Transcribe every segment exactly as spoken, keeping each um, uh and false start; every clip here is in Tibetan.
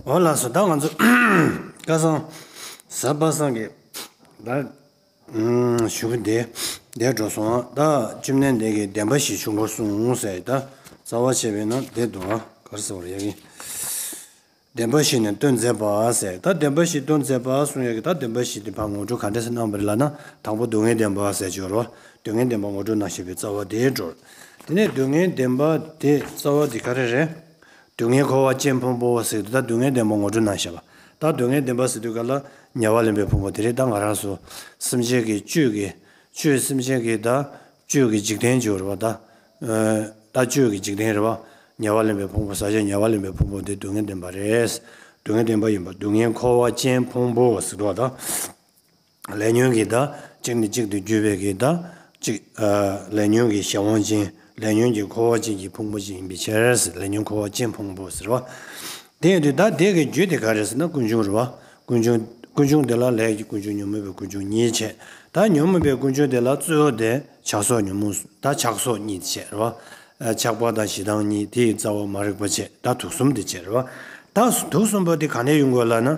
འོ་ལགས་སོ། ད་ང་ཚོ་ཁ་སང་གཟའ་པ་སངས་ཀྱི་ད་ཞུ་གི་དེ་འདས་འགྲོ་སོང་། ད་བཅོམ་ལྡན་འདས་ཀྱིས་བདེན་པ་བཞི་ཆོས་འཁོར་གསུངས་ཟེར། ད་རྩ་བ་བྱས་པས་ན་བདེ་འདུག་ཨ། ག་རེ་ཟེར་བ་རེད་ཡ་གི། བདེན་པ་བཞི་ནི་སྟོན་མཛད་པ་ཟེར། ད་བདེན་པ་བཞི་སྟོན་མཛད་པ་གསུང་ཡ་གི། ད་བདེན་པ་བཞི་དེ་ཕར་ངོ་སྤྲོད་ག་འདྲ་ཟེར་གནང་བ་རེད་ལབ་ན། དང་པོ་སྡུག་བསྔལ་བདེན་པ་ཟེར་ཅིག་ཡོད་རེད་བ། སྡུག་བསྔལ་བདེན་པ་ངོ་སྤྲོད་གནང་བཞིན་པའི་རྩ་བ་དེའི་འགྲོ། དེ་ནས་སྡུག་བསྔལ་བདེན་པ་དེ་རྩ་བ་དེ་ག་རེ་རེད། སྡུག་བསྔལ་འཁོར་བ་ཅན་ཕུང་པོ་ཟེར་དུས་ད་སྡུག་བསྔལ་བདེན་པ་ངོ་སྤྲོད་གནང་བཞག་པ། ད་སྡུག་བསྔལ་བདེན་པ་ཟེར་དུས་ག་ལ་ཉེ་བར་ལེན་པའི་ཕུང་པོ་དེ་རེད། ད་ང་རང་ཚོ་སེམས་ཅན་གྱི་བཅུད་ཀྱི་བཅུད་སེམས་ཅན་གྱི་ད་བཅུད་ཀྱི་འཇིག་རྟེན་ཅིག་ཡོད་རེད་བ། ད་ཨ་ད་བཅུད་ཀྱི་འཇིག་རྟེན་རེད་བ། ཉེ་བར་ལེན་པའི་ཕུང་པོ་ཟག་བཅས་ཉེ་བར་ལེན་པའི་ཕུང་པོ་དེ་སྡུག་བསྔལ་བདེན་པ་རེད། སྡུག་བསྔལ་བདེན་པ་ཡིན་པ་སྡུག་བསྔལ་འཁོར་བ་ཅན་ཕུང་པོ་ཟེར་དུས་ད། ལས་ཉོན་གྱི་ད་གཅིག་ནས་གཅིག་ཏུ་བརྒྱུད་པའི་གི་ད་གཅིག་ཨ་ལས་ཉོན་གྱི་གཞན་དབང་ཅན་ལས་ཉོན་གྱི་འཁོར་བ་ཅན་གྱི་ཕུང་པོ་ཅིག་ཡིན་པའི་ཕྱིར་ཟེར། ལས་ཉོན་འཁོར་བ་ཅན་ཕུང་པོ་ཟེར་བ། དེ་ཡིན་དུས་ད་དེ་གི་རྒྱུ་དེ་ག་རེ་ཟེར་ན་ཀུན་འབྱུང་རེད་བ། ཀུན་འབྱུང་། ཀུན་འབྱུང་དེ་ལ་ལས་ཀྱི་ཀུན་འབྱུང་ཉོན་མོངས་པའི་ཀུན་འབྱུང་གཉིས་བྱས། ད་ཉོན་མོངས་པའི་ཀུན་འབྱུང་དེ་ལ་གཙོ་བོ་དེ་ཆགས་སོགས་ཉོན་མོངས་ད་ཆགས་སོགས་གཉིས་བྱས་རེད་བ། ཆགས་པ་དང་ཞེ་སྡང་གཉིས། དེ་ཡི་རྩ་བ་མ་རིག་པ་བྱས། ད་དུག་གསུམ་དེ་བྱས་རེད་བ། ད་དུག་གསུམ་པོ་དེ་ག་ནས་ཡོང་དགོས་ལབ་ན།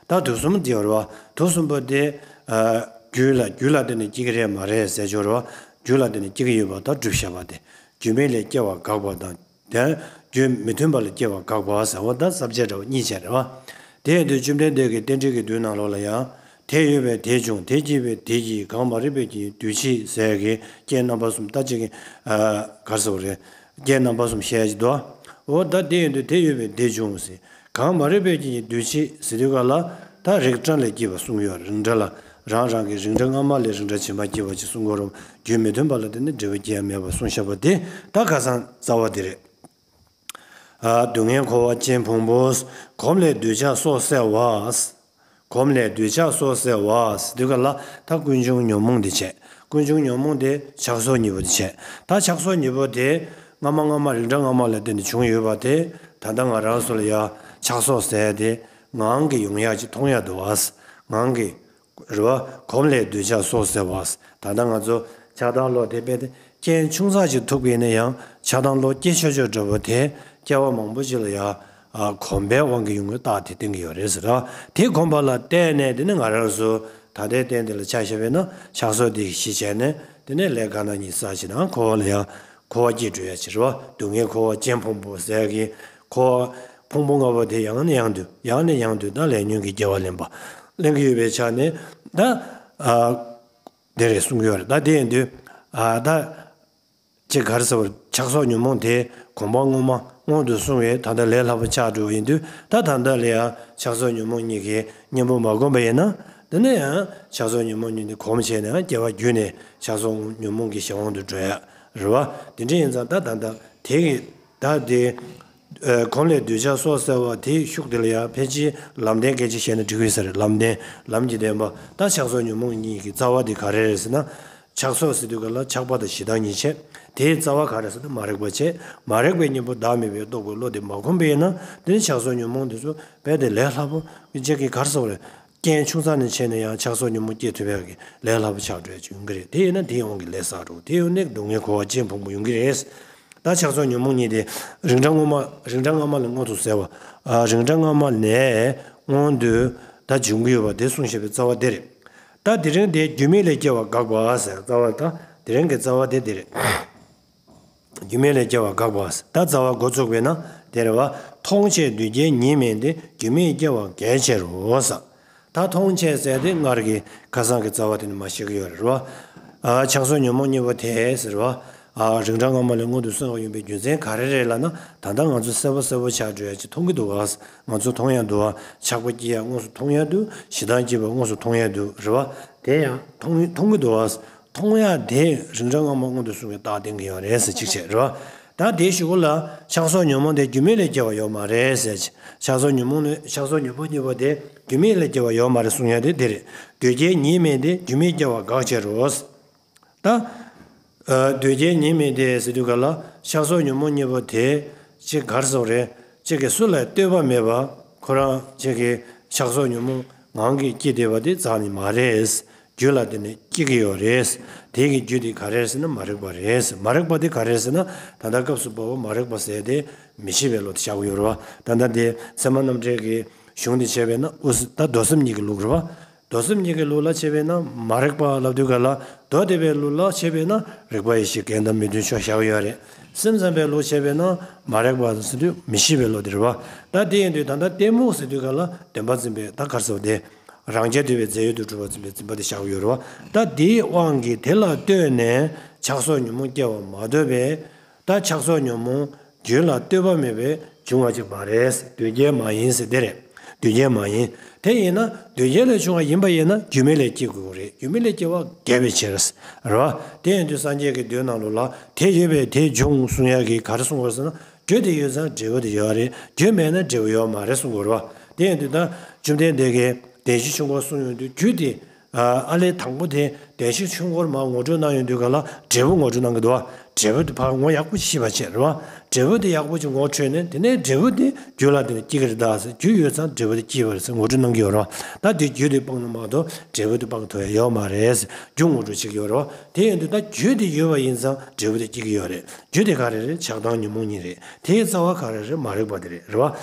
ད་དུག་གསུམ་དེ་ཡོད་རེད་བ། དུག་གསུམ་པོ་དེ་ཨ་རྒྱུ་ལ་རྒྱུ་ལ་བརྟེན་ནས་སྐྱེ་གི་རེད་མ་རེད་ཟེར་ཆོག་རེད་བ། རྒྱུ་ལ་བརྟེན་ནས་སྐྱེ་གི་ཡོད་པ་ད་སྒྲུབ་བྱ་བ་དེ། རྒྱུ་མེད་ལས་སྐྱེ་བ་དགག་པ་དང་། དེ་རྒྱུ་མི་མཐུན་པ་ལ་སྐྱེ་བ་དགག་པ་ཟེར་བ་ད་ས་བཅད་འདྲ་བ་གཉིས་བྱས་རེད་བ། དེ་ཡིན་དུས་བཅོམ་ལྡན་འདས་ཀྱིས་རྟེན་འབྲེལ་གྱི་མདོའི་ནང་ལོགས་ལ་ཡང་། དེ་ཡོད་པས་དེ་འབྱུང་། དེ་སྐྱེས་པས་དེ་སྐྱེ། གང་མ་རིག་པའི་རྐྱེན་གྱིས་འདུ་བྱེད་ཟེར་གྱི་རྐྱེན་རྣམ་པ་གསུམ་ད་གཅིག་གི་ཨ་ག་རེ་ཟེར་བ་རེད། རྐྱེན་རྣམ་པ་གསུམ་བཤད་ཀྱི་འདུག་འོ་ད་དེ་ཡིན་དུས་དེ་ཡོད་པས་དེ་འབྱུང་ཟེར། གང་མ་རིག་པའི་རྐྱེན་གྱིས་འདུ་བྱེད་ཟེར་དུས་ག་ལ་ད་རིགས་འདྲ་ལས་སྐྱེས་པ་གསུངས་ཡོད་རེད། རིགས་འདྲ་ལ་རང་རང་གི་རིགས་འདྲ་སྔ་མ་ལས་རིགས་འདྲ་གཞན་པ་སྐྱེས་པ་ཅིག་གསུང་གི་ཡོད་རེད། རྒྱུ་མི་མཐུན་པ་ལ་བརྟེན་ནས་འབྲས་བུ་སྐྱེ་ཡ་མེད་པར་གསུངས་བཞག་པ་དེ་ད་ཁ་སང་རྩ་བ་དེ་རེད། ཨ་སྡུག་བསྔལ་འཁོར་བ་ཅན་ཕུང་པོ། གོམས་ལས་འདོད་ཆགས་སོགས་སེལ་བ། གོམས་ལས་འདོད་ཆགས་སོགས་སེལ་བ་ཟེར་དུས་ག་ལ་ད་ཀུན་འབྱུང་ཉོན་མོངས་དེ་བྱས། ཀུན་འབྱུང་ཉོན་མོངས་དེ་ཆགས་སོགས་གཉིས་པོ་དེ་བྱས། ད་ཆགས་སོགས་གཉིས་པོ་དེ་སྔ་མ་སྔ་མ་རིགས་འདྲ་སྔ་མ་ལ་བརྟེན་ནས་བྱུང་ཡོད་པ་དེ་ད་ལྟ་ང་རང་ཚོ་ལ་ཡ་ཆགས་སོགས་ཟེར་དེ་ངང་གིས་ཡོང་ཡག་ཅིག་མཐོང་ཡག་འདུག་བ། ངང་གིས་རེད་བ། གོམས་ལས་འདོད་ཆགས་སོགས་སེལ་བ། ད་ལྟ་ང་ཚོ་ཆགས་སྡང་བློ་དེ་དཔེ་དེ་རྐྱེན་ཆུང་ཙག་ཅིག་ཐུག་པ་ཡིན་ན་ཡང་ཆགས་སྡང་བློ་སྐྱེ་ཆོག་ཆོག་འདྲ་པོ་དེ་སྐྱེ་བ་མང་པོ་ཅིག་ལ་ཡ་ཨ་གོམས་པའི་དབང་གིས་ཡོང་གི་རྟགས་དེ་བསྟན་གྱི་ཡོད་རེད་ཟེར། ཨ་དེ་གོམས་པ་ལ་བརྟེན་ནས་དེ་ནི་ང་རང་ཚོ་ད་ལྟའི་རྟེན་འདི་ལ་ཆ་བཞག་པས་ན་ཆགས་སོགས་དེ་ཞི་བྱས་ནས་དེ་ནས་ལས་དགའ་སྣང་གཉིས་བསགས་བྱས་ན་འཁོར་བ་ལ་ཡང་འཁོར་བ་སྐྱེ་འགྲོ་ཡ་ཅིག་རེད་བ། སྡུག་བསྔལ་འཁོར་བ་ཅན་ཕུང་པོ་ཟེར་གྱི་འཁོར་བ་ཕུང་པོ་ལྔ་པོ་དེ་ཡང་ནས་ཡང་དུ་ཡང་ནས་ཡང་དུ་ད་ལས་ཉོན་གྱི་སྐྱེ་བ་ལེན་པ་ལེན་གྱི་ཡོད་པའི་ཆ་ནས་ད་ཨ་དེ་རེད་གསུང་གི་ཡོད་རེད། ད་དེ་ཡིན་དུས་ཨ་ད། ཅེས་ག་རེ་ཟེར་བར་ཆགས་སོགས་ཉོན་མོངས་དེ་གོམས་པ་སྔོན་མ་སྔོན་དུ་སོང་བས་ད་ལྟ་ལས་སླ་པོ་ཆགས་འགྲོ་བ་ཡིན་དུས་ད་ད་ལྟ་ལ་ཡང་ཆགས་སོགས་ཉོན་མོངས་གཉིས་ཀྱི་གཉེན་པོ་མ་བསྒོམས་པ་ཡིན་ན་དེ་ནས་ཡང་ཆགས་སོགས་ཉོན་མོངས་གཉིས་དེ་གོམས་བྱས་ནས་སྐྱེ་བ་བརྒྱུད་ནས་ཆགས་སོགས་ཉོན་མོངས་ཀྱི་གཞན་དབང་དུ་འགྲོ་ཡ་རེད་བ། དེ་འདྲ་ཡིན་ཙང་ད་ད་ལྟ་དེ་གི་ད་དེ་གོམས་ལས་འདོད་ཆགས་སོགས་སེལ་བ་དེའི་ཤུགས་དེ་ལ་ཡང་ཕལ་ཆེར་ལམ་བདེན་སྐད་ཆ་བཤད་ན་འགྲིག་གི་ས་རེད། ལམ་བདེན་ལམ་གྱི་བདེན་པ་ད་ཆགས་སོགས་ཉོན་མོངས་གཉིས་ཀྱི་རྩ་བ་དེ་ག་རེ་རེད་ཟེར་ན། ཆགས་སོགས་ཟེར་དུས་ག་ལ་ཆགས་པ་དང་ཞེ་སྡང་གཉིས་བྱས། དེའི་རྩ་བ་ག་རེ་ཟེར་ན་མ་རིག་པ་བྱས། མ་རིག་པའི་གཉེན་པོ་བདག་མེད་པའི་རྟོགས་པའི་བློ་དེ་མ་གོམས་པས་ན་དེ་ནི་ཆགས་སོགས་ཉོན་མོངས་དེ་ཚོ་རྦད་དེ་ལས་སླ་པོ་ཅིག་གི་ག་རེ་ཟེར་བ་རེད། རྐྱེན་ཆུང་ཙག་ནས་བྱས་ན་ཡང་ཆགས་སོགས་ཉོན་མོངས་སྐྱེ་ཐུབ་ཡག་གི་ལས་སླ་པོ་ཆགས་འགྲོ་ཡག་ཅིག་ཡོང་གི་རེད། དེ་ཡིན་ན་དེའི་དབང་གིས་ལས་བསགས་འགྲོ། དེ་ཡོང་ནས་སྡུག་བསྔལ་འཁོར་བ་ཅན་ཕུང་པོ་ཡོང་གི་རེད། ད་ཆགས་སོགས་ཉོན་མོངས་གཉིས་དེ་རིགས་འདྲ་སྔོན་མ་རིགས་འདྲ་སྔ་མ་ལས་མངོན་དུ་གསལ་བ། ཨ་རིགས་འདྲ་སྔ་མ་ནས་མངོན་དུ་ད་འབྱུང་གི་ཡོད་པ་དེ་གསུངས་བཞག་པའི་རྩ་བ་དེ་རེད། ད་དེ་རིང་དེ་རྒྱུ་མེད་ལས་སྐྱེ་བ་དགག་པ་ཟེར་རྩ་བ་ད་དེ་རིང་གི་རྩ་བ་དེ་དེ་རེད། རྒྱུ་མེད་ལས་སྐྱེ་བ་དགག་པ་ཟེར་ད་རྩ་བ་འགོ་བཙུགས་པས་ན་དེ་རེད་བ། མཐོང་བྱེད་འདུས་བྱས་ཉིད་མིན་ཏེ། རྒྱུ་མེད་སྐྱེ་བ་གལ་ཆེ་རུ་ཟེར། ད་མཐོང་བྱེད་ཟེར་དེ་སྔར་གྱི་ཁ་སང་གི་རྩ་བ་དེ་ནི་མ་བཤད་ཀྱི་ཡོད་རེད་བ། ཨ་ཆགས་སོགས་ཉོན་མོངས་གཉིས་པོ་དེ་ཟེར་བ། ཨ་རིགས་འདྲ་སྔ་མ་ལས་མངོན་དུ་སོང་བ་ཡིན་པའི་རྒྱུ་མཚན་ག་རེ་རེད་ལབ་ན། ད་ལྟ་ང་ཚོ་གསལ་པོ་གསལ་པོ་ཆགས་འགྲོ་ཡ་ཅིག་མཐོང་གི་འདུག་བ། ང་ཚོ་མཐོང་ཡ་འདུག་བ། ཆགས་པ་སྐྱེ་ཡ་དངོས་སུ་མཐོང་ཡ་འདུག་ཞེ་སྡང་སྐྱེ་བ་དངོས་སུ་མཐོང་ཡ་འདུག་རེད་བ། དེ་ཡང་མཐོང་མཐོང་གི་འདུག་བ། མཐོང་ཡ་དེ་རིགས་འདྲ་སྔ་མ་མངོན་དུ་སོང་བའི་རྟགས་བསྟན་གྱི་ཡོད་རེད་ཟེར་གཅིག་བྱས་རེད་བ། ད་དེའི་གཞུག་གུ་ལ་ཆགས་སོགས་ཉོན་མོངས་དེ་རྒྱུ་མེད་ལས་སྐྱེ་བ་ཡོད་མ་རེད་ཟེར། ཆགས་སོགས་ཉོན་མོངས་ནི་ཆགས་སོགས་ཉོན་མོངས་གཉིས་པོ་དེ་རྒྱུ་མེད་ལས་སྐྱེ་བ་ཡོད་མ་རེད་གསུང་ཡ་དེ་དེ་རེད། འདུས་བྱས་ཉིད་མིན་ཏེ། རྒྱུ་མེད་སྐྱེ་བ་དགག་བྱ་རུ། ད་ཨ་འདུས་བྱས་ཉིད་མིན་ཏེ་ཟེར་དུས་ག་ལ་ཆགས་སོགས་ཉོན་མོངས་གཉིས་པོ་དེ་གཅིག་ག་རེ་ཟེར་རེད། གཅིག་གིས་སུ་ལ་ལྟོས་པ་མེད་པ་ཁོ་རང་གཅིག་གི་ཆགས་སོགས་ཉོན་མོངས་ངང་གིས་སྐྱེས་བསྡད་པ་དེ་རྩ་ནས་མ་རེད། རྒྱུ་ལ་བརྟེན་ནས་སྐྱེ་གི་ཡོད་རེད། དེ་གི་རྒྱུ་དེ་ག་རེ་རེད་ཟེར་ན་མ་རིག་པ་རེད། མ་རིག་པ་དེ་ག་རེ་རེད་ཟེར་ན་ད་ལྟ་སྐབས་སུ་བབ་པ་མ་རིག་པ་ཟེར་དེ་མི་ཤེས་པའི་བློ་དེ་བཞག་གི་ཡོད་རེད་བ། ད་ལྟ་དེ་ཚད་མ་རྣམ་འགྲེལ་གྱི་གཞུང་དེ་བྱས་པས་ན་དབུ་ཟ་ད་མདོ་སེམས་གཉིས་ཀྱི་ལུགས་རེད་བ། མདོ་སེམས་གཉིས་ཀྱི་ལུགས་ལ་བྱས་པས་ན་མ་རིག་པ་ལབ་དུས་ག་ལ་མདོ་སྡེ་པའི་ལུགས་ལ་བྱས་པས་ན་རིག་པ་ཡེ་ཤེས་རྐྱེན་དང་མི་མཐུན་ཕྱོགས་བཞག་གི་ཡོད་རེད། སེམས་ཙམ་པའི་ལུགས་བྱས་པས་ན་མ་རིག་པ་ཟེར་དུས་མི་ཤེས་པའི་བློ་དེ་རེད་བ། ད་དེ་ཡིན་དུས་ད་ལྟ་གཏི་མུག་ཟེར་དུས་ག་ལ་བདེན་པ་འཛིན་པའི་ད་ག་རེ་ཟེར་བ་དེ། རང་རྐྱ་ཐུབ་པའི་རྫས་ཡོད་དུ་གྲུབ་པ་འཛིན་པའི་འཛིན་པ་དེ་བཞག་གི་ཡོད་རེད་བ། ད་དེའི་དབང་གིས་དེ་ལ་ལྟོས་ནས་ཆགས་སོགས་ཉོན་མོངས་སྐྱེ་བ་མ་ལྟོས་པས། ད་ཆགས་སོགས་ཉོན་མོངས་རྒྱུ་ལ་ལྟོས་པ་མེད་པས་འབྱུང་བ་ཅིག་མ་རེད། དོན་རྐྱེན་མ་ཡིན་ཟེར་དེ་རེད། དོན་རྐྱེན་མ་ཡིན། དེ་ཡིན་ན་དོན་རྐྱེན་ལས་བྱུང་བ་ཡིན་པ་ཡིན་ན་རྒྱུ་མེད་ལས་སྐྱེ་དགོས་ཀྱི་རེད། རྒྱུ་མེད་ལས་སྐྱེ་བ་འགལ་བའི་ཕྱིར། རེད་བ། དེ་ཡིན་དུས་སངས་རྒྱས་ཀྱི་མདོའི་ནང་ལོགས་ལ་དེ་ཡོད་པས་དེ་འབྱུང་གསུང་ཡག་གི་ག་རེ་གསུང་བར་ཟེར་ན། རྒྱུ་དེ་ཡོད་ཙང་འབྲས་བུ་དེ་ཡོད་རེད། རྒྱུ་མེད་ན་འབྲས་བུ་ཡོད་མ་རེད་གསུང་དགོས་རེད་བ། དེ་ཡིན་དུས་ད་བཅོམ་ལྡན་འདས་ཀྱིས་བདེན་བཞི་ཆོས་འཁོར་གསུངས་ཡོང་དུས་རྒྱུ་དེ་ཨ་ལས་དང་པོ་དེ་བདེན་བཞི་ཆོས་འཁོར་མར་ངོ་སྤྲོད་གནང་ཡོང་དུས་ག་ལ་འབྲས་བུ་ངོ་སྤྲོད་གནང་གི་འདུག་བ། འབྲས་བུ་དེ་ཕར་ངོ་ཡག་པོ་ཤེས་པ་བྱས་རེད་བ། འབྲས་བུ་དེ་ཡག་པོ་ཅིག་ངོ་འཕྲོད་ནས་དེ་ནས་འབྲས་བུ་དེ་རྒྱུ་ལ་བརྟེན་ནས་སྐྱེ་གི་རེད་ད་ཟེར། རྒྱུ་ཡོད་ཙང་འབྲས་བུ་དེ་སྐྱེ་བ་རེད་ཟེར་ངོ་སྤྲོད་གནང་གི་ཡོད་རེད་བ། ད་དེ་རྒྱུ་དེ་སྤངས་ན་མ་གཏོགས་འབྲས་བུ་དེ་སྤང་ཐུབ་ཡ་ཡོད་མ་རེད་ཟེར་རྒྱུ་ངོ་སྤྲོད་བྱེད་ཀྱི་ཡོད་རེད་བ། དེ་ཡིན་དུས་ད་རྒྱུ་དེ་ཡོད་པ་ཡིན་ཙང་འབྲས་བུ་དེ་སྐྱེ་གི་ཡོད་རེད། རྒྱུ་དེ་ག་རེ་རེད། ཆགས་སྡང་ཉོན་མོངས་གཉིས་རེད། དེའི་རྩ་བ་ག་རེ་རེད། མ་རིག་པ་དེ་རེད། རེད་བ།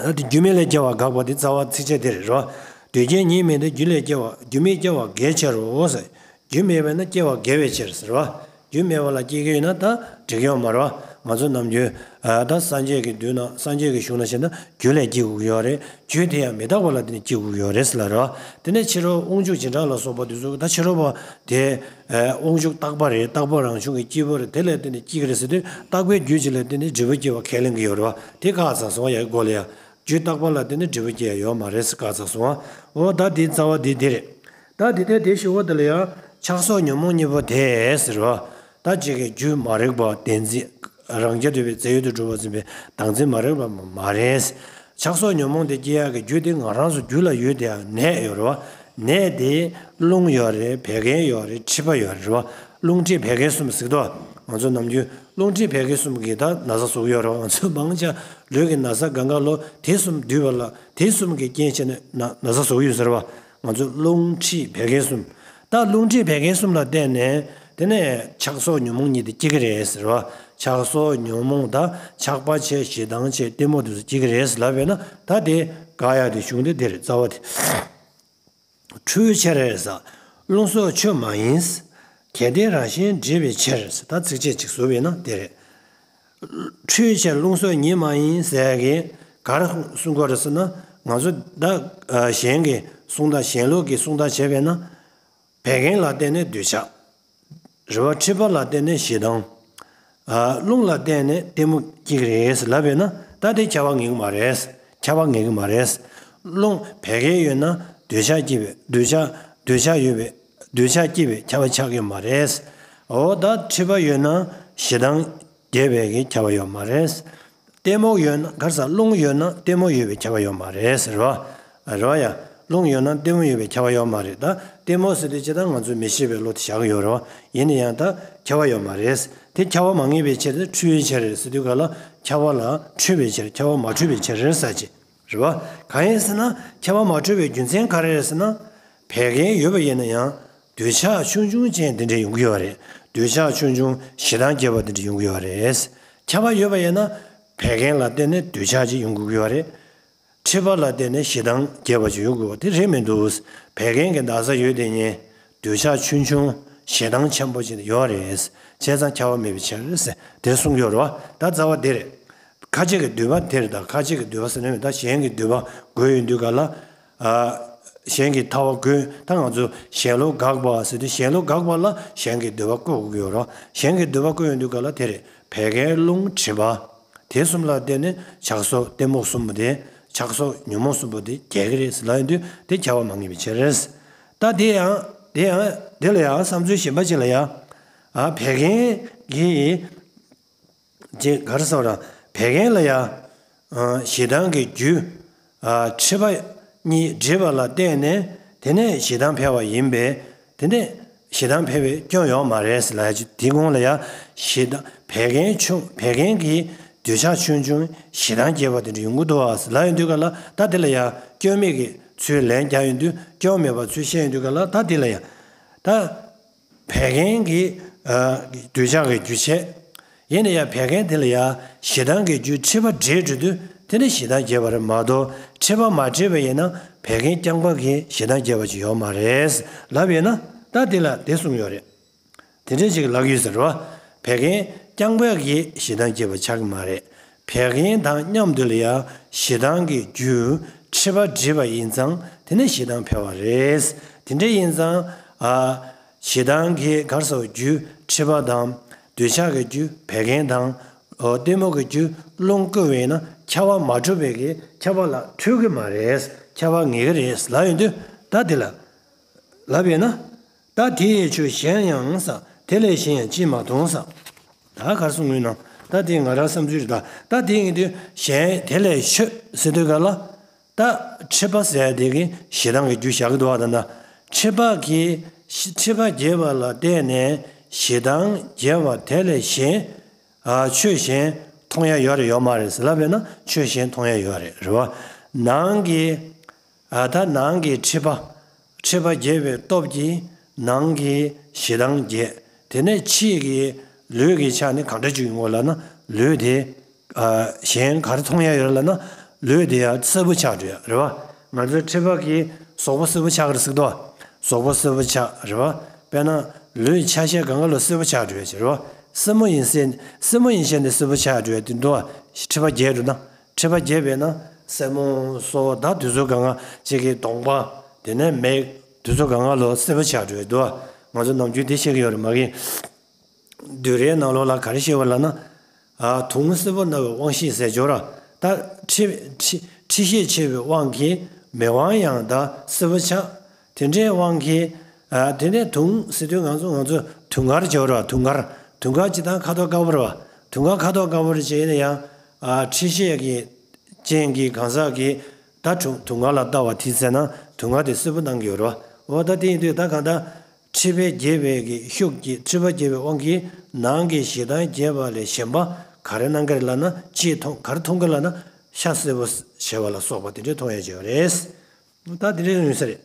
ད་དེ་རྒྱུ་མེད་ལས་སྐྱེ་བ་དགག་པ་དེ་རྩ་བ་ཚིགས་བཅད་དེ་རེད། རེད་བ། དོན་རྐྱེན་ཉིད་མེད་དེ་རྒྱུ་ལས་སྐྱེ་བ་རྒྱུ་མེད་སྐྱེ་བ་འགལ་ཕྱིར་རོ་ཟེར། རྒྱུ་མེད་པས་ན་སྐྱེ་བ་འགལ་བའི་ཕྱིར་ཟེར་བ། རྒྱུ་མེད་པ་ལ་སྐྱེ་གི་ཡོད་ན་ད་འགྲིག་ཡོད་མ་རེད་བ། ང་ཚོ་ནམ་རྒྱུན་ད་སངས་རྒྱས་ཀྱི་མདུན་ན་སངས་རྒྱས་ཀྱི་གཞུང་ན་བྱས་ན་རྒྱུ་ལས་སྐྱེ་དགོས་ཀྱི་ཡོད་རེད། རྒྱུ་དེ་ཡང་མི་རྟག་པ་ལ་བརྟེན་ནས་སྐྱེ་དགོས་ཀྱི་ཡོད་རེད་ཟེར་ལ་རེད་བ། དེ་ནས་ཕྱི་རོལ་དབང་ཕྱུག་བྱེ་བྲག་ལ་སོགས་པ་དེ་ཚོ་ད་ཕྱི་རོལ་པ་དེ་དབང་ཕྱུག་རྟག་པ་རེད། རྟག་པ་རང་བྱུང་གི་སྐྱེས་བུ་རེད། དེ་ལ་བརྟེན་ནས་སྐྱེ་གི་རེད་ཟེར་དུས་རྟག་པའི་རྒྱུ་གཅིག་ལ་བརྟེན་ནས་འབྲས་བུ་སྐྱེ་བ་ཁས་ལེན་གྱི་ཡོད་རེད་བ། དེ་བཀག་ཚར་སོང་བ། ཡ་གི་སྒོ་ལ་ཡ། རྒྱུ་རྟག་པ་ལ་བརྟེན་ནས་འབྲས་བུ་སྐྱེ་ཡ་ཡོད་མ་རེད་ཟེར་བཀག་ཚར་སོང་བ། འོ་ད་དེའི་རྩ་བ་དེ་དེ་རེད། ད་དེ་ལྟར་དེ་ཞུ་བ་དེ་ལ་ཡང་ཆགས་སོགས་ཉོན་མོངས་གཉིས་པོ་དེ་ཟེར་བ། ད་གཅིག་གི་རྒྱུ་མ་རིག་པ་བདེན་འཛིན། རང་རྐྱ་ཐུབ་པའི་རྫས་ཡོད་དུ་གྲུབ་པ་འཛིན་པའི་བདག་འཛིན་མ་རིག་པ་མ་རེད། ཆགས་སོགས་ཉོན་མོངས་དེ་སྐྱེ་ཡག་གི་རྒྱུ་དེ་ང་རང་ཚོ་རྒྱུད་ལ་ཡོད་དེ་ཡང་ནད་ཡོད་རེད་བ། ནད་དེ་རླུང་ཡོད་རེད། བད་ཀན་ཡོད་རེད། མཁྲིས་པ་ཡོད་རེད་བ། རླུང་མཁྲིས་བད་ཀན་གསུམ་ཟེར་དོ། ང་ཚོ་ནམ་རྒྱུན་རླུང་མཁྲིས་བད་ཀན་གསུམ་གྱིས་ད་ན་ཚ་བཟོ་གི་ཡོད་རེད་བ། ང་ཚོ་མང་ཆེ་ལུས་ཀྱི་ན་ཚ་གང་ག་ལོ་དེ་གསུམ་འདུས་པ་ལ་དེ་གསུམ་གྱི་རྐྱེན་བྱས་ནས་ན་ན་ཚ་བཟོ་གི་ཡོད་ཟེར་བ། ང་ཚོ་རླུང་མཁྲིས་བད་ཀན་གསུམ། ད་རླུང་མཁྲིས་བད་ཀན་གསུམ་ལ་བརྟེན་ནས་དེ་ནས་ཆགས་སོགས་ཉོན་མོངས་གཉིས་དེ་སྐྱེ་གི་རེད་ཟེར་བ། ཆགས་སོགས་ཉོན་མོངས་དང་ཆགས་པ་བྱས་ཞེ་སྡང་བྱས་གཏི་མུག་དེ་ཚོ་སྐྱེ་གི་རེད་ཟེར་ལབ་པས་ན་ད་དེ་དགག་ཡག་དེ་གཞུང་དེ་དེ་རེད། རྩ་བ་དེ། འཁྲུལ་བའི་ཕྱིར་ཟེར། རླུང་སོགས་ཆོས་མ་ཡིན། གལ་ཏེ་རང་བཞིན་འདྲེས་པའི་ཕྱིར་ཟེར། ད་ཚིགས་བཅད་གཅིག་བཟོས་པས་ན་དེ་རེད། འཁྲུལ་བའི་ཕྱིར་རླུང་སོགས་ཉིད་མ་ཡིན་ཟེར་ཡག་གི་ག་རེ་གསུང་གི་ཡོད་རེད་ཟེར་ན། ང་ཚོ་ད་གཞན་གྱི་གསུང་སྟངས་གཞན་ལུགས་ཀྱི་གསུང་སྟངས་བྱས་པས་ན། བད་ཀན་ལ་བརྟེན་ནས་འདོད་ཆགས། རེད་བ། མཁྲིས་པ་ལ་བརྟེན་ནས་ཞེ་སྡང་། ཨ། རླུང་ལ་བརྟེན་ནས་གཏི་མུག་སྐྱེ་གི་རེད་ལབ་པས་ན་ད་དེ་ཁྱབ་པ་ངེས་ཀྱི་མ་རེད། ཁྱབ་པ་ངེས་ཀྱི་མ་རེད། རླུང་བད་ཀན་ཡོད་ན་འདོད་ཆགས་སྐྱེ་བའི་འདོད་ཆགས་འདོད་ཆགས་ཡོད་པའི་འདོད་ཆགས་སྐྱེ་བའི་ཁྱབ་པ་ཆགས་ཀྱི་མ་རེད། འོ་ད་མཁྲིས་པ་ཡོད་ན་ཞེ་སྡང་སྐྱེ་བའི་གི་ཁྱབ་པ་ཡོད་མ་རེད། གཏི་མུག་ཡོད་ན་ག་རེ་ཟེར། རླུང་ཡོད་ན་གཏི་མུག་ཡོད་པའི་ཁྱབ་པ་ཡོད་མ་རེད་ཟེར་བ། རེད་བ་ཡ། རླུང་ཡོད་ན་གཏི་མུག་ཡོད་པའི་ཁྱབ་པ་ཡོད་མ་རེད། ད་གཏི་མུག་ཟེར་དུས་ཅི་ད་ང་ཚོས་མི་ཤེས་པའི་བློ་དེ་བཞག་གི་ཡོད་རེད་བ། ཡིན་ན་ཡང་ད་ཁྱབ་པ་ཡོད་མ་རེད། དེ་ཁྱབ་པ་མ་ངེས་པའི་ཕྱིར་ཏེ་འཁྲུལ་བའི་ཕྱིར་ཟེར་དུས་ག་ལ་ཁྱབ་པ་ལ་འཁྲུལ་བའི་ཕྱིར། ཁྱབ་པ་མ་འཁྲུལ་བའི་ཕྱིར་ཟེར་གྱི། རེད་བ། གང་ཡིན་ཟེར་ན་ཁྱབ་པ་མ་འཁྲུལ་བའི་རྒྱུ་མཚན་ག་རེ་རེད་ཟེར་ན། བད་ཀན་ཡོད་པ་ཡིན་ན་ཡང་འདོད་ཆགས་ཆུང་ཆུང་ཅན་དེ་འདྲ་ཡོང་གི་ཡོད་རེད། འདོད་ཆགས་ཆུང་ཆུང་ཞེ་སྡང་སྐྱེ་བ་དེ་འདྲ་ཡོང་གི་ཡོད་རེད། ཁྱབ་པ་ཡོད་པ་ཡིན་ན་བད་ཀན་ལ་བརྟེན་ནས་འདོད་ཆགས་ཅིག་ཡོང་དགོས་ཀྱི་ཡོད་རེད། མཁྲིས་པ་ལ་བརྟེན་ནས་ཞེ་སྡང་སྐྱེ་བ་ཅིག་ཡོང་དགོས་པ་དེ་རེད་མི་འདུག་བད་ཀན་གྱི་ན་ཚ་ཡོད་དེ་ཉིད་འདོད་ཆགས་ཆུང་ཆུང་ཞེ་སྡང་ཆེན་པོ་ཅིག་ཡོད་རེད། བྱས་ཙང་ཁྱབ་པ་མེད་པའི་ཕྱིར་ཟེར་དེ་གསུང་གི་ཡོད་རེད་བ། ད་རྩ་བ་དེ་རེད། ཁ་ཅིག་གི་འདོད་པ་དེ་རེད། ད་ཁ་ཅིག་གི་འདོད་པ་ཟེར་ན་ད་གཞན་གྱི་འདོད་པ་དགོས་ཡོང་དུས་ག་ལ། ཨ། གཞན་གྱི་ཐལ་བ་དགོས། ད་ང་ཚོ་གཞན་ལུགས་དགག་པ་ཟེར་དུས་གཞན་ལུགས་དགག་པ་ལ་གཞན་གྱི་འདོད་པ་བཀོད་དགོས་ཀྱི་ཡོད་རེད། གཞན་གྱི་འདོད་པ་བཀོད་ཡོང་དུས་ག་ལ་དེ་རེད། བད་ཀན་རླུང་མཁྲིས་པ། དེ་གསུམ་ལ་བརྟེན་ནས་ཆགས་སོགས་གཏི་མུག་གསུམ་པོ་དེ་ཆགས་སོགས་ཉོན་མོངས་གསུམ་པོ་དེ་སྐྱེ་གི་རེད་ཟེར་ལབ་ཡོང་དུས་དེ་ཁྱབ་པ་མ་ངེས་པའི་ཕྱིར་རེད། ད་དེ་ཡང་དེ་ཡང་དེ་ལ་ཡང་བསམ་ཚུལ་གཞན་པ་ཅིག་ལ་ཡང་། ཨ། བད་ཀན་གྱི། ཅེས་ག་རེ་ཟེར་བ་ར། བད་ཀན་ལ་ཡ། ཨ། ཞེ་སྡང་གི་རྒྱུ། ཨ། མཁྲིས་པ་གཉིས་འདྲེས་པ་ལ་བརྟེན་ནས་དེ་ནས་ཞེ་སྡང་འཕེལ་བ་ཡིན་པས་དེ་ནས་ཞེ་སྡང་འཕེལ་བའི་སྐྱོན་ཡོད་མ་རེད་ཟེར་ལབ་ཡ་ཅིག་དེའི་གོང་ལ་ཡ། ཞེ་སྡང་བད་ཀན་ཆུང་བད་ཀན་གྱི་འདོད་ཆགས་ཆུང་ཆུང་ཞེ་སྡང་སྐྱེ་བ་དེ་འདྲ་ཡོང་གི་འདུག་ཨ་ཟེར་ལབ་ཡོང་དུས་ག་ལ་ད་དེ་ལ་ཡ་སྐྱོན་མེད་ཀྱི་ ཚུལ་ལན་རྒྱག་ཡོང་དུས་སྐྱོན་མེད་པ་ཚུལ་བཤད་ཡོང་དུས་ག་ལ་ད་དེ་ལ་ཡང་། ད་བད་ཀན་གྱི་ཨ་འདོད་ཆགས་ཀྱི་རྒྱུ་བྱས། ཡིན་ན་ཡང་བད་ཀན་དེ་ལ་ཡང་ཞེ་སྡང་གི་རྒྱུ་མཁྲིས་པ་འདྲེས་འགྲོ་དུས་དེ་ནི་ཞེ་སྡང་རྒྱས་པ་རེད་མ་གཏོགས། མཁྲིས་པ་མ་འདྲེས་པ་ཡིན་ན་བད་ཀན་རྐྱང་པ་གིས་ཞེ་སྡང་རྒྱས་པ་ཅིག་ཡོད་མ་རེད་ལབ་ཡོད་ན། ད་དེ་ལ་དེ་གསུངས་ཡོད་རེད། དེ་འདྲ་ཅིག་ལབ་ཡོད་ཟེར་བ། བད་ཀན་རྐྱང་པ་གིས་ཞེ་སྡང་སྐྱེ་བ་ཆགས་ཀྱི་མ་རེད། བད་ཀན་དང་མཉམ་དུ་ལ་ཡང་ཞེ་སྡང་གི་རྒྱུ་མཁྲིས་པ་འདྲེས་པ་ཡིན་ཙང་དེ་ནི་ཞེ་སྡང་འཕེལ་བ་རེད། དེ་འདྲ་ཡིན་ཙང་ཨ་ཞེ་སྡང་གི་གར་སོགས་རྒྱུ་མཁྲིས་པ་དང་འདོད་ཆགས་ཀྱི་རྒྱུ་བད་ཀན་དང་། ཨོ་གཏི་མུག་གི་རྒྱུ་རླུང་བསྐུལ་བས་ན་ཁྱབ་པ་མ་གྲུབ་པའི་གི་ཁྱབ་པ་ལ་འཁྲུལ་གྱི་མ་རེད། ཁྱབ་པ་ངེས་ཀྱི་རེད་ལབ་ཡོང་དུས་ད་དེ་ལ། ལབ་ཡོད་ན། ད་དེ་ཡི་ཆོས་གཞན་ཡང་ས། དེ་ལས་གཞན་ཡང་ཅིས་མ་མཐོང་ས། ད་གར་སོང་ངུས་ན། ད་དེ་ང་རང་བསམ་ཚུལ་རེད་ད། ད་དེ་ཡིན་དུས་གཞན་དེ་ལས་ཆོས་ཟེར་དུས་ག་ལ། ད་མཁྲིས་པ་ཟེར་དེ་གི་ཞེ་སྡང་གི་རྒྱུ་བཞག་གི་འདུག་བ། ད་ད་མཁྲིས་པ་གི་མཁྲིས་པ་རྒྱས་པ་ལ་བརྟེན་ནས་ཞེ་སྡང་རྒྱས་པ་དེ་ལས་གཞན། ཨ་ཆོས་གཞན་མཐོང་ཡ་ཡོད་རེད་ཡོད་མ་རེད་ཟེར་ལབ་ཡོད་ན། ཆོས་གཞན་མཐོང་ཡ་ཡོད་རེད་རེད་བ། ནང་གི་ཨ་ད་ནང་གི་མཁྲིས་པ། མཁྲིས་པ་རྒྱས་པའི་སྟོབས་ཀྱིས་ནང་གི་ཞེ་སྡང་རྒྱས། དེ་ནས་ཕྱིས་ཀྱི་ལུས་ཀྱི་ཆ་ནས་གང་འདྲ་ཅིག་ཡོང་བ་ལབ་ན། ལུས་དེ་ཨ་གཞན་ག་རེ་མཐོང་ཡ་ཡོད་རེད་ལབ་ན། ལུས་དེ་ཡང་སེར་པོ་ཆགས་འགྲོ་ཡ་རེད་བ། ང་ཚོའི་མཁྲིས་པ་གི་གཟུགས་པོ་སེར་པོ་ཆགས་ཀྱི་རེད་ཟེར་གི་འདུག་བ། གཟུགས་པོ་སེར་པོ་ཆགས་རེད་བ། དཔེར་ན་ལུས་ཆ་ཤས་སྒང་ག་ལ་སེར་པོ་ཆགས་འགྲོ་ཡ་ཅིག་རེད་བ། སེར་མོ་ཡིན་ཟེར། སེར་མོ་ཡིན་ཟེར་ནས་སེར་པོ་ཆགས་འགྲོ་ཡ་དེ་འདུག་བ། མཁྲིས་པ་རྒྱས་འགྲོ་ན། མཁྲིས་པ་རྒྱས་པས་ན་སེན་མོ་སོགས་ད་དུས་ཚོད་གང་ག་ཅིག་གི་གདོང་པ། དེ་ནས་མིག་དུས་ཚོད་གང་ག་ལོ་སེར་པོ་ཆགས་འགྲོ་ཡ་འདུག་བ། ང་ཚོ་ནམ་རྒྱུན་དེ་བཤད་ཀྱི་ཡོད་རེད་མ་གི། བསྡུས་གྲྭའི་ནང་ལོགས་ལ་ག་རེ་བཤད་པ་ལབ་ན། ཨ་དུང་སེར་པོ་ན་བའི་དབང་ཤེས་ཟེར་འབྱོར་ར། ད་མཁྲིས་མཁྲིས་མཁྲིས་ཤས་ཆེ་བའི་དབང་གིས་མིག་དབང་ཡང་ད་སེར་པོ་ཆགས། དེ་འདྲའི་དབང་གིས། ཨ་དེ་ནས་དུང་ཟེར་དུས་ང་ཚོ་ང་ཚོ་དུང་དཀར་འབྱོར་ར། དུང་དཀར། དུང་དཀར་སྤྱིར་བཏང་ཁ་དོག་དཀར་པོ་རེད་བ། དུང་དཀར་ཁ་དོག་དཀར་པོ་རེད་བྱས་ན་ཡང་། ཨ་མཁྲིས་ཤས་ཀྱི་ཅན་གྱི་གང་ཟག་གིས་ད་དུང་དུང་དཀར་ལ་ལྟ་བ་དེ་ཚེ་ན་དུང་དཀར་དེ་སེར་པོ་སྣང་གི་ཡོད་རེད་བ། འོ་ད་དེ་ཡིན་དུས་ད་གང་ལྟར་མཁྲིས་པས་རྒྱས་པའི་གི་ཤུགས་ཀྱིས། མཁྲིས་པ་རྒྱས་པའི་དབང་གིས་ནང་གི་ཞེ་སྡང་རྒྱས་པ་ལས་གཞན་པ་ག་རེ་སྣང་གི་རེད་ལབ་ན། ཅི་མཐོང་། ག་རེ་མཐོང་གི་ལབ་ན། ཤ་སེར་པོ་ཞེས་པ་ལ་སོགས་པ་དེ་འདྲའི་མཐོང་ཡ་ཅིག་ཡོད་རེད། ད་དེ་འདྲའི་ཡོད་ས་རེད།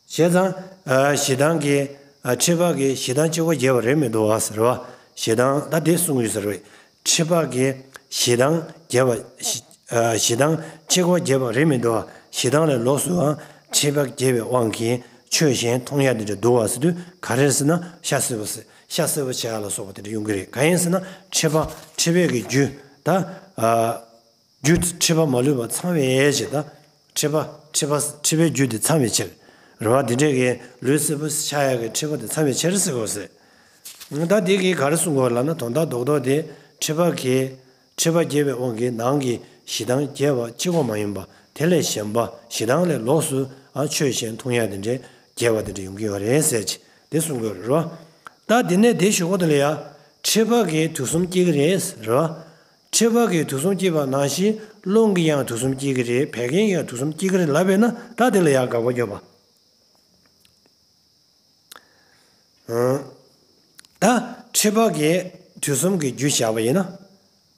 བྱས་ཙང་། ཨ་ཞེ་སྡང་གི། ཨ་མཁྲིས་པ་གི་ཞེ་སྡང་གཅིག་པོ་རྒྱས་པ་རེད་མི་འདུག་བ་ཟེར་བ། ཞེ་སྡང་ད་དེ་གསུངས་ཡོད་ཟེར་བས། མཁྲིས་པ་གི་ཞེ་སྡང་རྒྱས་པ། ཞེ་ཨ་ཞེ་སྡང་གཅིག་པོ་རྒྱས་པ་རེད་མི་འདུག་བ། ཞེ་སྡང་ལས་ལོགས་སུའང་མཁྲིས་པ་རྒྱས་པའི་དབང་གིས་ཆོས་གཞན་མཐོང་ཡ་དེ་འདྲ་འདུག་བ་ཟེར་དུས་ག་རེ་ཟེར་ན། ཤ་སེར་པོ་ཟེར། ཤ་སེར་པོ་བྱེད་ཡ་ལ་སོགས་པ་དེ་འདྲ་ཡོང་གི་རེད། གང་ཡིན་ཟེར་ན་མཁྲིས་པ། མཁྲིས་པའི་གི་རྒྱུ་ད། ཨ། རྒྱུ་མཁྲིས་པ་མ་ལུས་པ་ཚང་བའི་ཕྱིར་དང་། མཁྲིས་པ། མཁྲིས་པ། མཁྲིས་པའི་རྒྱུ་དེ་ཚང་བའི་ཕྱིར། རེད་བ། དེ་འདྲས་ཀྱི་ལུས་སེར་པོ་ཆགས་ཡག་གི་མཁྲིས་པ་དེ་ཚང་བའི་ཕྱིར་ཟེར་དགོས་ཟེར། ད་དེ་གིས་ག་རེ་གསུང་དགོས་ལབ་ན། དོན་དག་རྡོག་རྡོག་དེ་མཁྲིས་པ་གིས། མཁྲིས་པ་རྒྱས་པའི་དབང་གིས་ནང་གི་ཞེ་སྡང་རྒྱས་པ་གཅིག་པོ་མ་ཡིན་པ། དེ་ལས་གཞན་པ། ཞེ་སྡང་ལས་ལོགས་སུ་ཨ་ཆོས་གཞན་མཐོང་ཡག་དེ་འདྲས་རྒྱས་པ་དེ་འདྲས་ཡོང་གི་ཡོད་རེད་ཟེར་ཅིག་དེ་གསུང་དགོས་རེད་བ། ད་དེ་ནས་དེ་ཞུ་གོ་དེ་ལ་ཡ། མཁྲིས་པ་གིས་དུག་གསུམ་སྐྱེ་གི་རེད་ཟེར་བ། མཁྲིས་པ་གིས་དུག་གསུམ་སྐྱེས་པ་ནང་བཞིན་རླུང་གིས་ཡང་དུག་གསུམ་སྐྱེ་གི་རེད། བད་ཀན་ཡང་དུག་གསུམ་སྐྱེ་གི་རེད་ལབ་པས་ན། ད་དེ་ལ་ཡང་དགག་པ་རྒྱོབ་པ། ད་མཁྲིས་པ་གིས་དུག་གསུམ་གྱི་རྒྱུ་བཞག་པ་ཡིན་ན།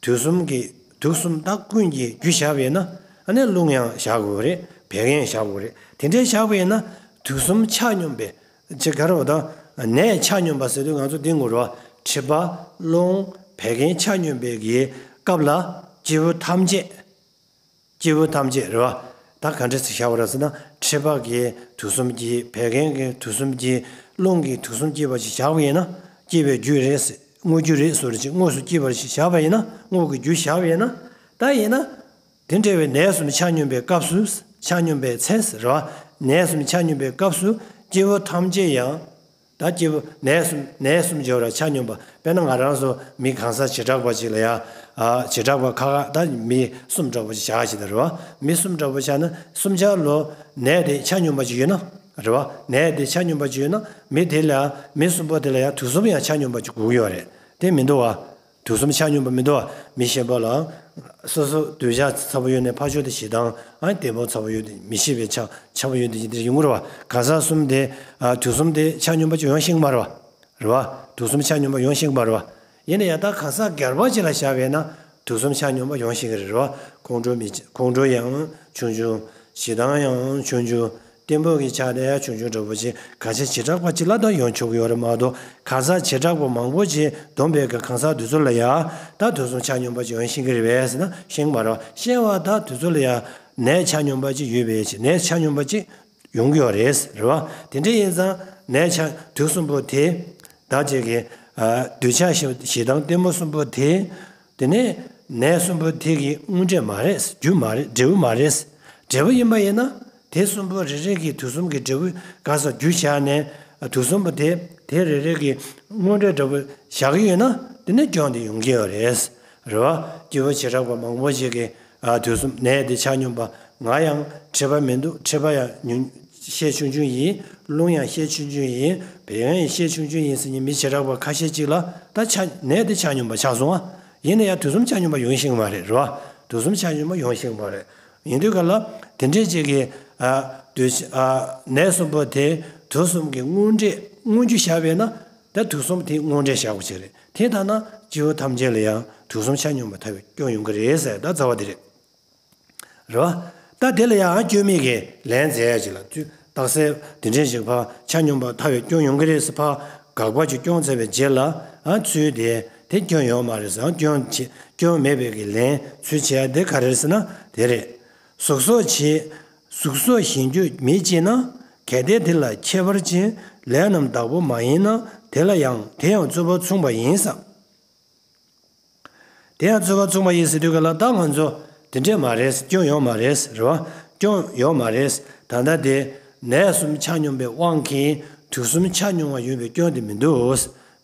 དུག་གསུམ་གྱི་དུག་གསུམ་དག་ཀུན་གྱི་རྒྱུ་བཞག་པ་ཡིན་ན། ཨ་ནི་རླུང་ཡང་བཞག་དགོས་རེད། བད་ཀན་ཡང་བཞག་དགོས་རེད། དེ་འདྲའི་བཞག་པ་ཡིན་ན་དུག་གསུམ་ཆ་སྙོམས་པའི། ཅིག་ག་རེ་བ་དང་། ནད་ཆ་སྙོམས་པ་ཟེར་དུས་ང་ཚོ་འདི་ངོ་ར། མཁྲིས་པ། རླུང་། བད་ཀན་ཆ་སྙོམས་པའི་གི་སྐབས་ལ་སྐྱེས་བུ་ཐམས་ཅད། སྐྱེས་བུ་ཐམས་ཅད་རེད་བ། ད་ག་འདྲ་ཞིག་བཞག་པ་རེད་ཟེར་ན། མཁྲིས་པ་གིས་དུག་གསུམ་སྐྱེས། བད་ཀན་གྱིས་དུག་གསུམ་སྐྱེས། རླུང་གིས་དུག་གསུམ་སྐྱེས་པ་ཞིག་བཞག་པ་ཡིན་ན། སྐྱེས་པའི་རྒྱུ་རེད། དངོས་རྒྱུ་རེད་ཟེར་ཅིག་དངོས་སུ་སྐྱེས་པ་ཞིག་བཞག་པ་ཡིན་ན། དངོས་ཀྱི་རྒྱུ་བཞག་པ་ཡིན་ན། ད་ཡིན་ན། དེ་འདྲ་བའི་ནད་གསུམ་ཆ་སྙོམས་པའི་སྐབས་སུ། ཆ་སྙོམས་པའི་ཚེ་ཟེར་བ། ནད་གསུམ་ཆ་སྙོམས་པའི་སྐབས་སུ་སྐྱེས་བུ་ཐམས་ཅད་ཡང་། ད་སྐྱེས་བུ་ནད་གསུམ། ནད་གསུམ་སྦྱོར་བ་ཆ་སྙོམས་པ། དཔེར་ན་ང་རང་ཚོ་མི་གང་ཟག་བྱེ་བྲག་པ་ཅིག་ལ་ཡ། ཨ་བྱེ་བྲག་པ་ཁ་ཁ་ད་མི་གསུམ་འདྲ་པོ་ཅིག་བཞག་ཅིག་ད་རེད་བ། མི་གསུམ་འདྲ་པོ་ཆགས་ན་གསུམ་ཆར་ལོ་ནད་དེ་ཆ་སྙོམས་པ་ཅིག་ཡོད་ན། རེད་བ། ནད་དེ་ཆ་སྙོམས་པ་ཅིག་ཡོད་ན་མི་དེ་ལ། མི་གསུམ་པོ་དེ་ལ་ཡ་དུག་གསུམ་ཡང་ཆ་སྙོམས་པ་ཅིག་དགོས་ཀྱི་ཡོད་རེད། དེ་མི་འདུག་བ། དུག་གསུམ་ཆ་སྙོམས་པ་མི་འདུག་བ། མི་གཞན་པ་ལའང་སོ་སོ་འདོད་ཆགས་ཚ་པོ་ཡོད་ནས་ཕར་ཕྱོགས་དེ་ཞེ་སྡང་། ཨ་བདེ་མོ་ཚ་པོ་ཡོད་དེ་མི་ཤེས་པའི་ཆ་ཆ་པོ་ཡོད་དེ་ཅི་འདིར་ཡོང་གི་རེད་བ། གང་ཟག་གསུམ་དེ། ཨ་དུག་གསུམ་དེ་ཆ་སྙོམས་པ་ཅིག་ཡོང་ཤེས་ཀྱི་མ་རེད་བ། རེད་བ། དུག་གསུམ་ཆ་སྙོམས་པ་ཡོང་ཤེས་ཀྱི་མ་རེད་བ། ཡིན་ན་ཡང་ད་གང་ཟག་སྒེར་པ་ཅིག་ལ་བཞག་པས་ན་དུག་གསུམ་ཆ་སྙོམས་པ་ཡོང་ཤེས་ཀྱི་རེད་བ། ཁོང་ཁྲོ་མི་ཁོང་ཁྲོ་ཡང་ཆུང་ཆུང་ ཞེ་སྡང་ཡང་ཆུང་ཆུང་། གཏན་པོ་གི་ཆ་དེ་ཡང་ཆུང་ཆུང་འདྲ་པོ་ཅིག་ག་ཆ་བྱེ་བྲག་པ་ཅིག་ལ་ད་ཡོང་ཆོག་གི་ཡོད་རེད་མ་གཏོགས། གང་ཟག་བྱེ་བྲག་པ་མང་པོ་ཅིག་བསྡོམས་པའི་གི་གང་ཟག་དེ་ཚོ་ལ་ཡང་ད་དུག་གསུམ་ཆ་སྙོམས་པ་ཅིག་ཡོང་ཤེས་ཀྱི་རེད་པས་ཟེར་ན། ཤེས་མ་རེད། ཤེས་པ་ད་དེ་ཚོ་ལ་ཡང་ནད་ཆ་སྙོམས་པ་ཅིག་ཡོད་པའི་ཕྱིར། ནད་ཆ་སྙོམས་པ་ཅིག་ཡོང་གི་ཡོད་རེད། རེད་བ། དེ་འདྲ་ཡིན་ཙང་ནད་ཆ་དུག་གསུམ་པོ་དེ། ད་ཅིག་གི་ཨ་འདོད་ཆགས་ཞེ་སྡང་གཏི་མུག་གསུམ་པོ་དེ། དེ་ནས་ནད་གསུམ་པོ་དེ་གི་དངོས་འབྲས་མ་རེད། རྒྱུ་མ་རེད། འབྲས་བུ་མ་རེད། འབྲས་བུ་ཡིན་པ་ཡིན་ན། དེ་གསུམ་པོ་རེ་རེ་གི་དུག་གསུམ་གྱི་འབྲས་བུ་ག་ས་རྒྱུ་བཞག་ནས། དུག་གསུམ་པོ་དེ་དེ་རེ་རེ་གི་དངོས་འབྲས་འདྲ་པོ་བཞག་གི་ཡོད་ན། དེ་ནས་སྐྱོན་དེ་ཡོང་གི་ཡོད་རེད། རེད་བ། སྐྱེ་བོ་བྱེ་བྲག་པ་མང་པོ་ཞིག་གིས་ཨ་དུག་གསུམ་ནད་དེ་ཆ་སྙོམས་པ། ང་ཡང་མཁྲེགས་པ་མི་འདུག་མཁྲེགས་པ་ཡང་ཉུང་། ཤས་ཆུང་ཆུང་ཡིན། རླུང་ཡང་ཤས་ཆུང་ཆུང་ཡིན། བད་ཀན་ཡང་ཤས་ཆུང་ཆུང་ཡིན་ཟེར་མཁན་མི་བྱེ་བྲག་པ་ཁ་ཤས་ཅིག་ལ་ད་ཆ་ནད་དེ་ཆ་སྙོམས་པ་ཆགས་སོང་ཨ། ཡིན་ན་ཡང་དུག་གསུམ་ཆ་སྙོམས་པ་ཡོང་ཤེས་ཀྱི་མ་རེད། རེད་བ། དུག་གསུམ་ཆ་སྙོམས་པ་ཡོང་ཤེས་ཀྱི་མ་རེད། ཡིན་དུས་ག་ལ་དེ་འདྲས་ཅིག་གིས་ཨ་དུག་ཨ་ནད་གསུམ་པོ་དེ་དུག་གསུམ་གྱི་དངོས་འབྲས་དངོས་རྒྱུ་བཞག་པས་ན། ད་དུག་གསུམ་དེ་དངོས་འབྲས་བཞག་པ་ཅིག་རེད། དེ་ལྟར་ན་སྐྱེ་བོ་ཐམས་ཅད་ལ་ཡང་དུག་གསུམ་ཆ་སྙོམས་པ་ཐལ་བའི་སྐྱོན་ཡོང་གི་རེད་ཟེར། ད་རྩ་བ་དེ་རེད། རེད་བ། ད་དེ་ལ་ཡང་སྐྱོན་མེད་ཀྱི་ལན་མཛད་ཡ་ཅིག་ལ་དུས་རྟགས་གསལ་དེ་འདྲས་ཞིག་ཕར་ཆ་སྙོམས་པ་ཐལ་བའི་སྐྱོན་ཡོང་གི་རེད་ཟེར་ཕར་དགག་པ་ཅིག་སྐྱོན་མཛད་པའི་རྗེས་ལ། ཨ་ཚུལ་དེ་དེ་སྐྱོན་ཡོད་མ་རེད་ཟེར། སྐྱོན་བྱེད་སྐྱོན་མེད་པའི་གི་ལན་ཚུལ་བྱེད་ཡ་དེ་ག་རེ་རེད་ཟེར་ན་དེ་རེད། གཟུགས་སོགས་བྱེད། གཟུགས་སོགས་གཞན་རྒྱུ་མེད་ཅེ་ན། གལ་ཏེ་དེ་ལ་ཁྱད་པར་ཅན་ལས་རྣམས་བདག་པོ་མ་ཡིན་ན། དེ་ལ་ཡང་དེ་ཡང་རྩོད་པ་མཚུངས་པ་ཡིན་ས། དེ་ཡང་རྩོད་པ་མཚུངས་པ་ཡིན་ཟེར་དུས་ག་ལ་ད་ང་ཚོ་དེ་འདྲས་མ་རེད། སྐྱོན་ཡོད་མ་རེད། རེད་བ། སྐྱོན་ཡོད་མ་རེད། ད་ལྟ་དེ་ནད་གསུམ་ཆ་སྙོམས་པའི་དབང་གིས་དུག་གསུམ་ཆ་སྙོམས་པ་ཡོད་པའི་སྐྱོན་དེ་མི་འདུག་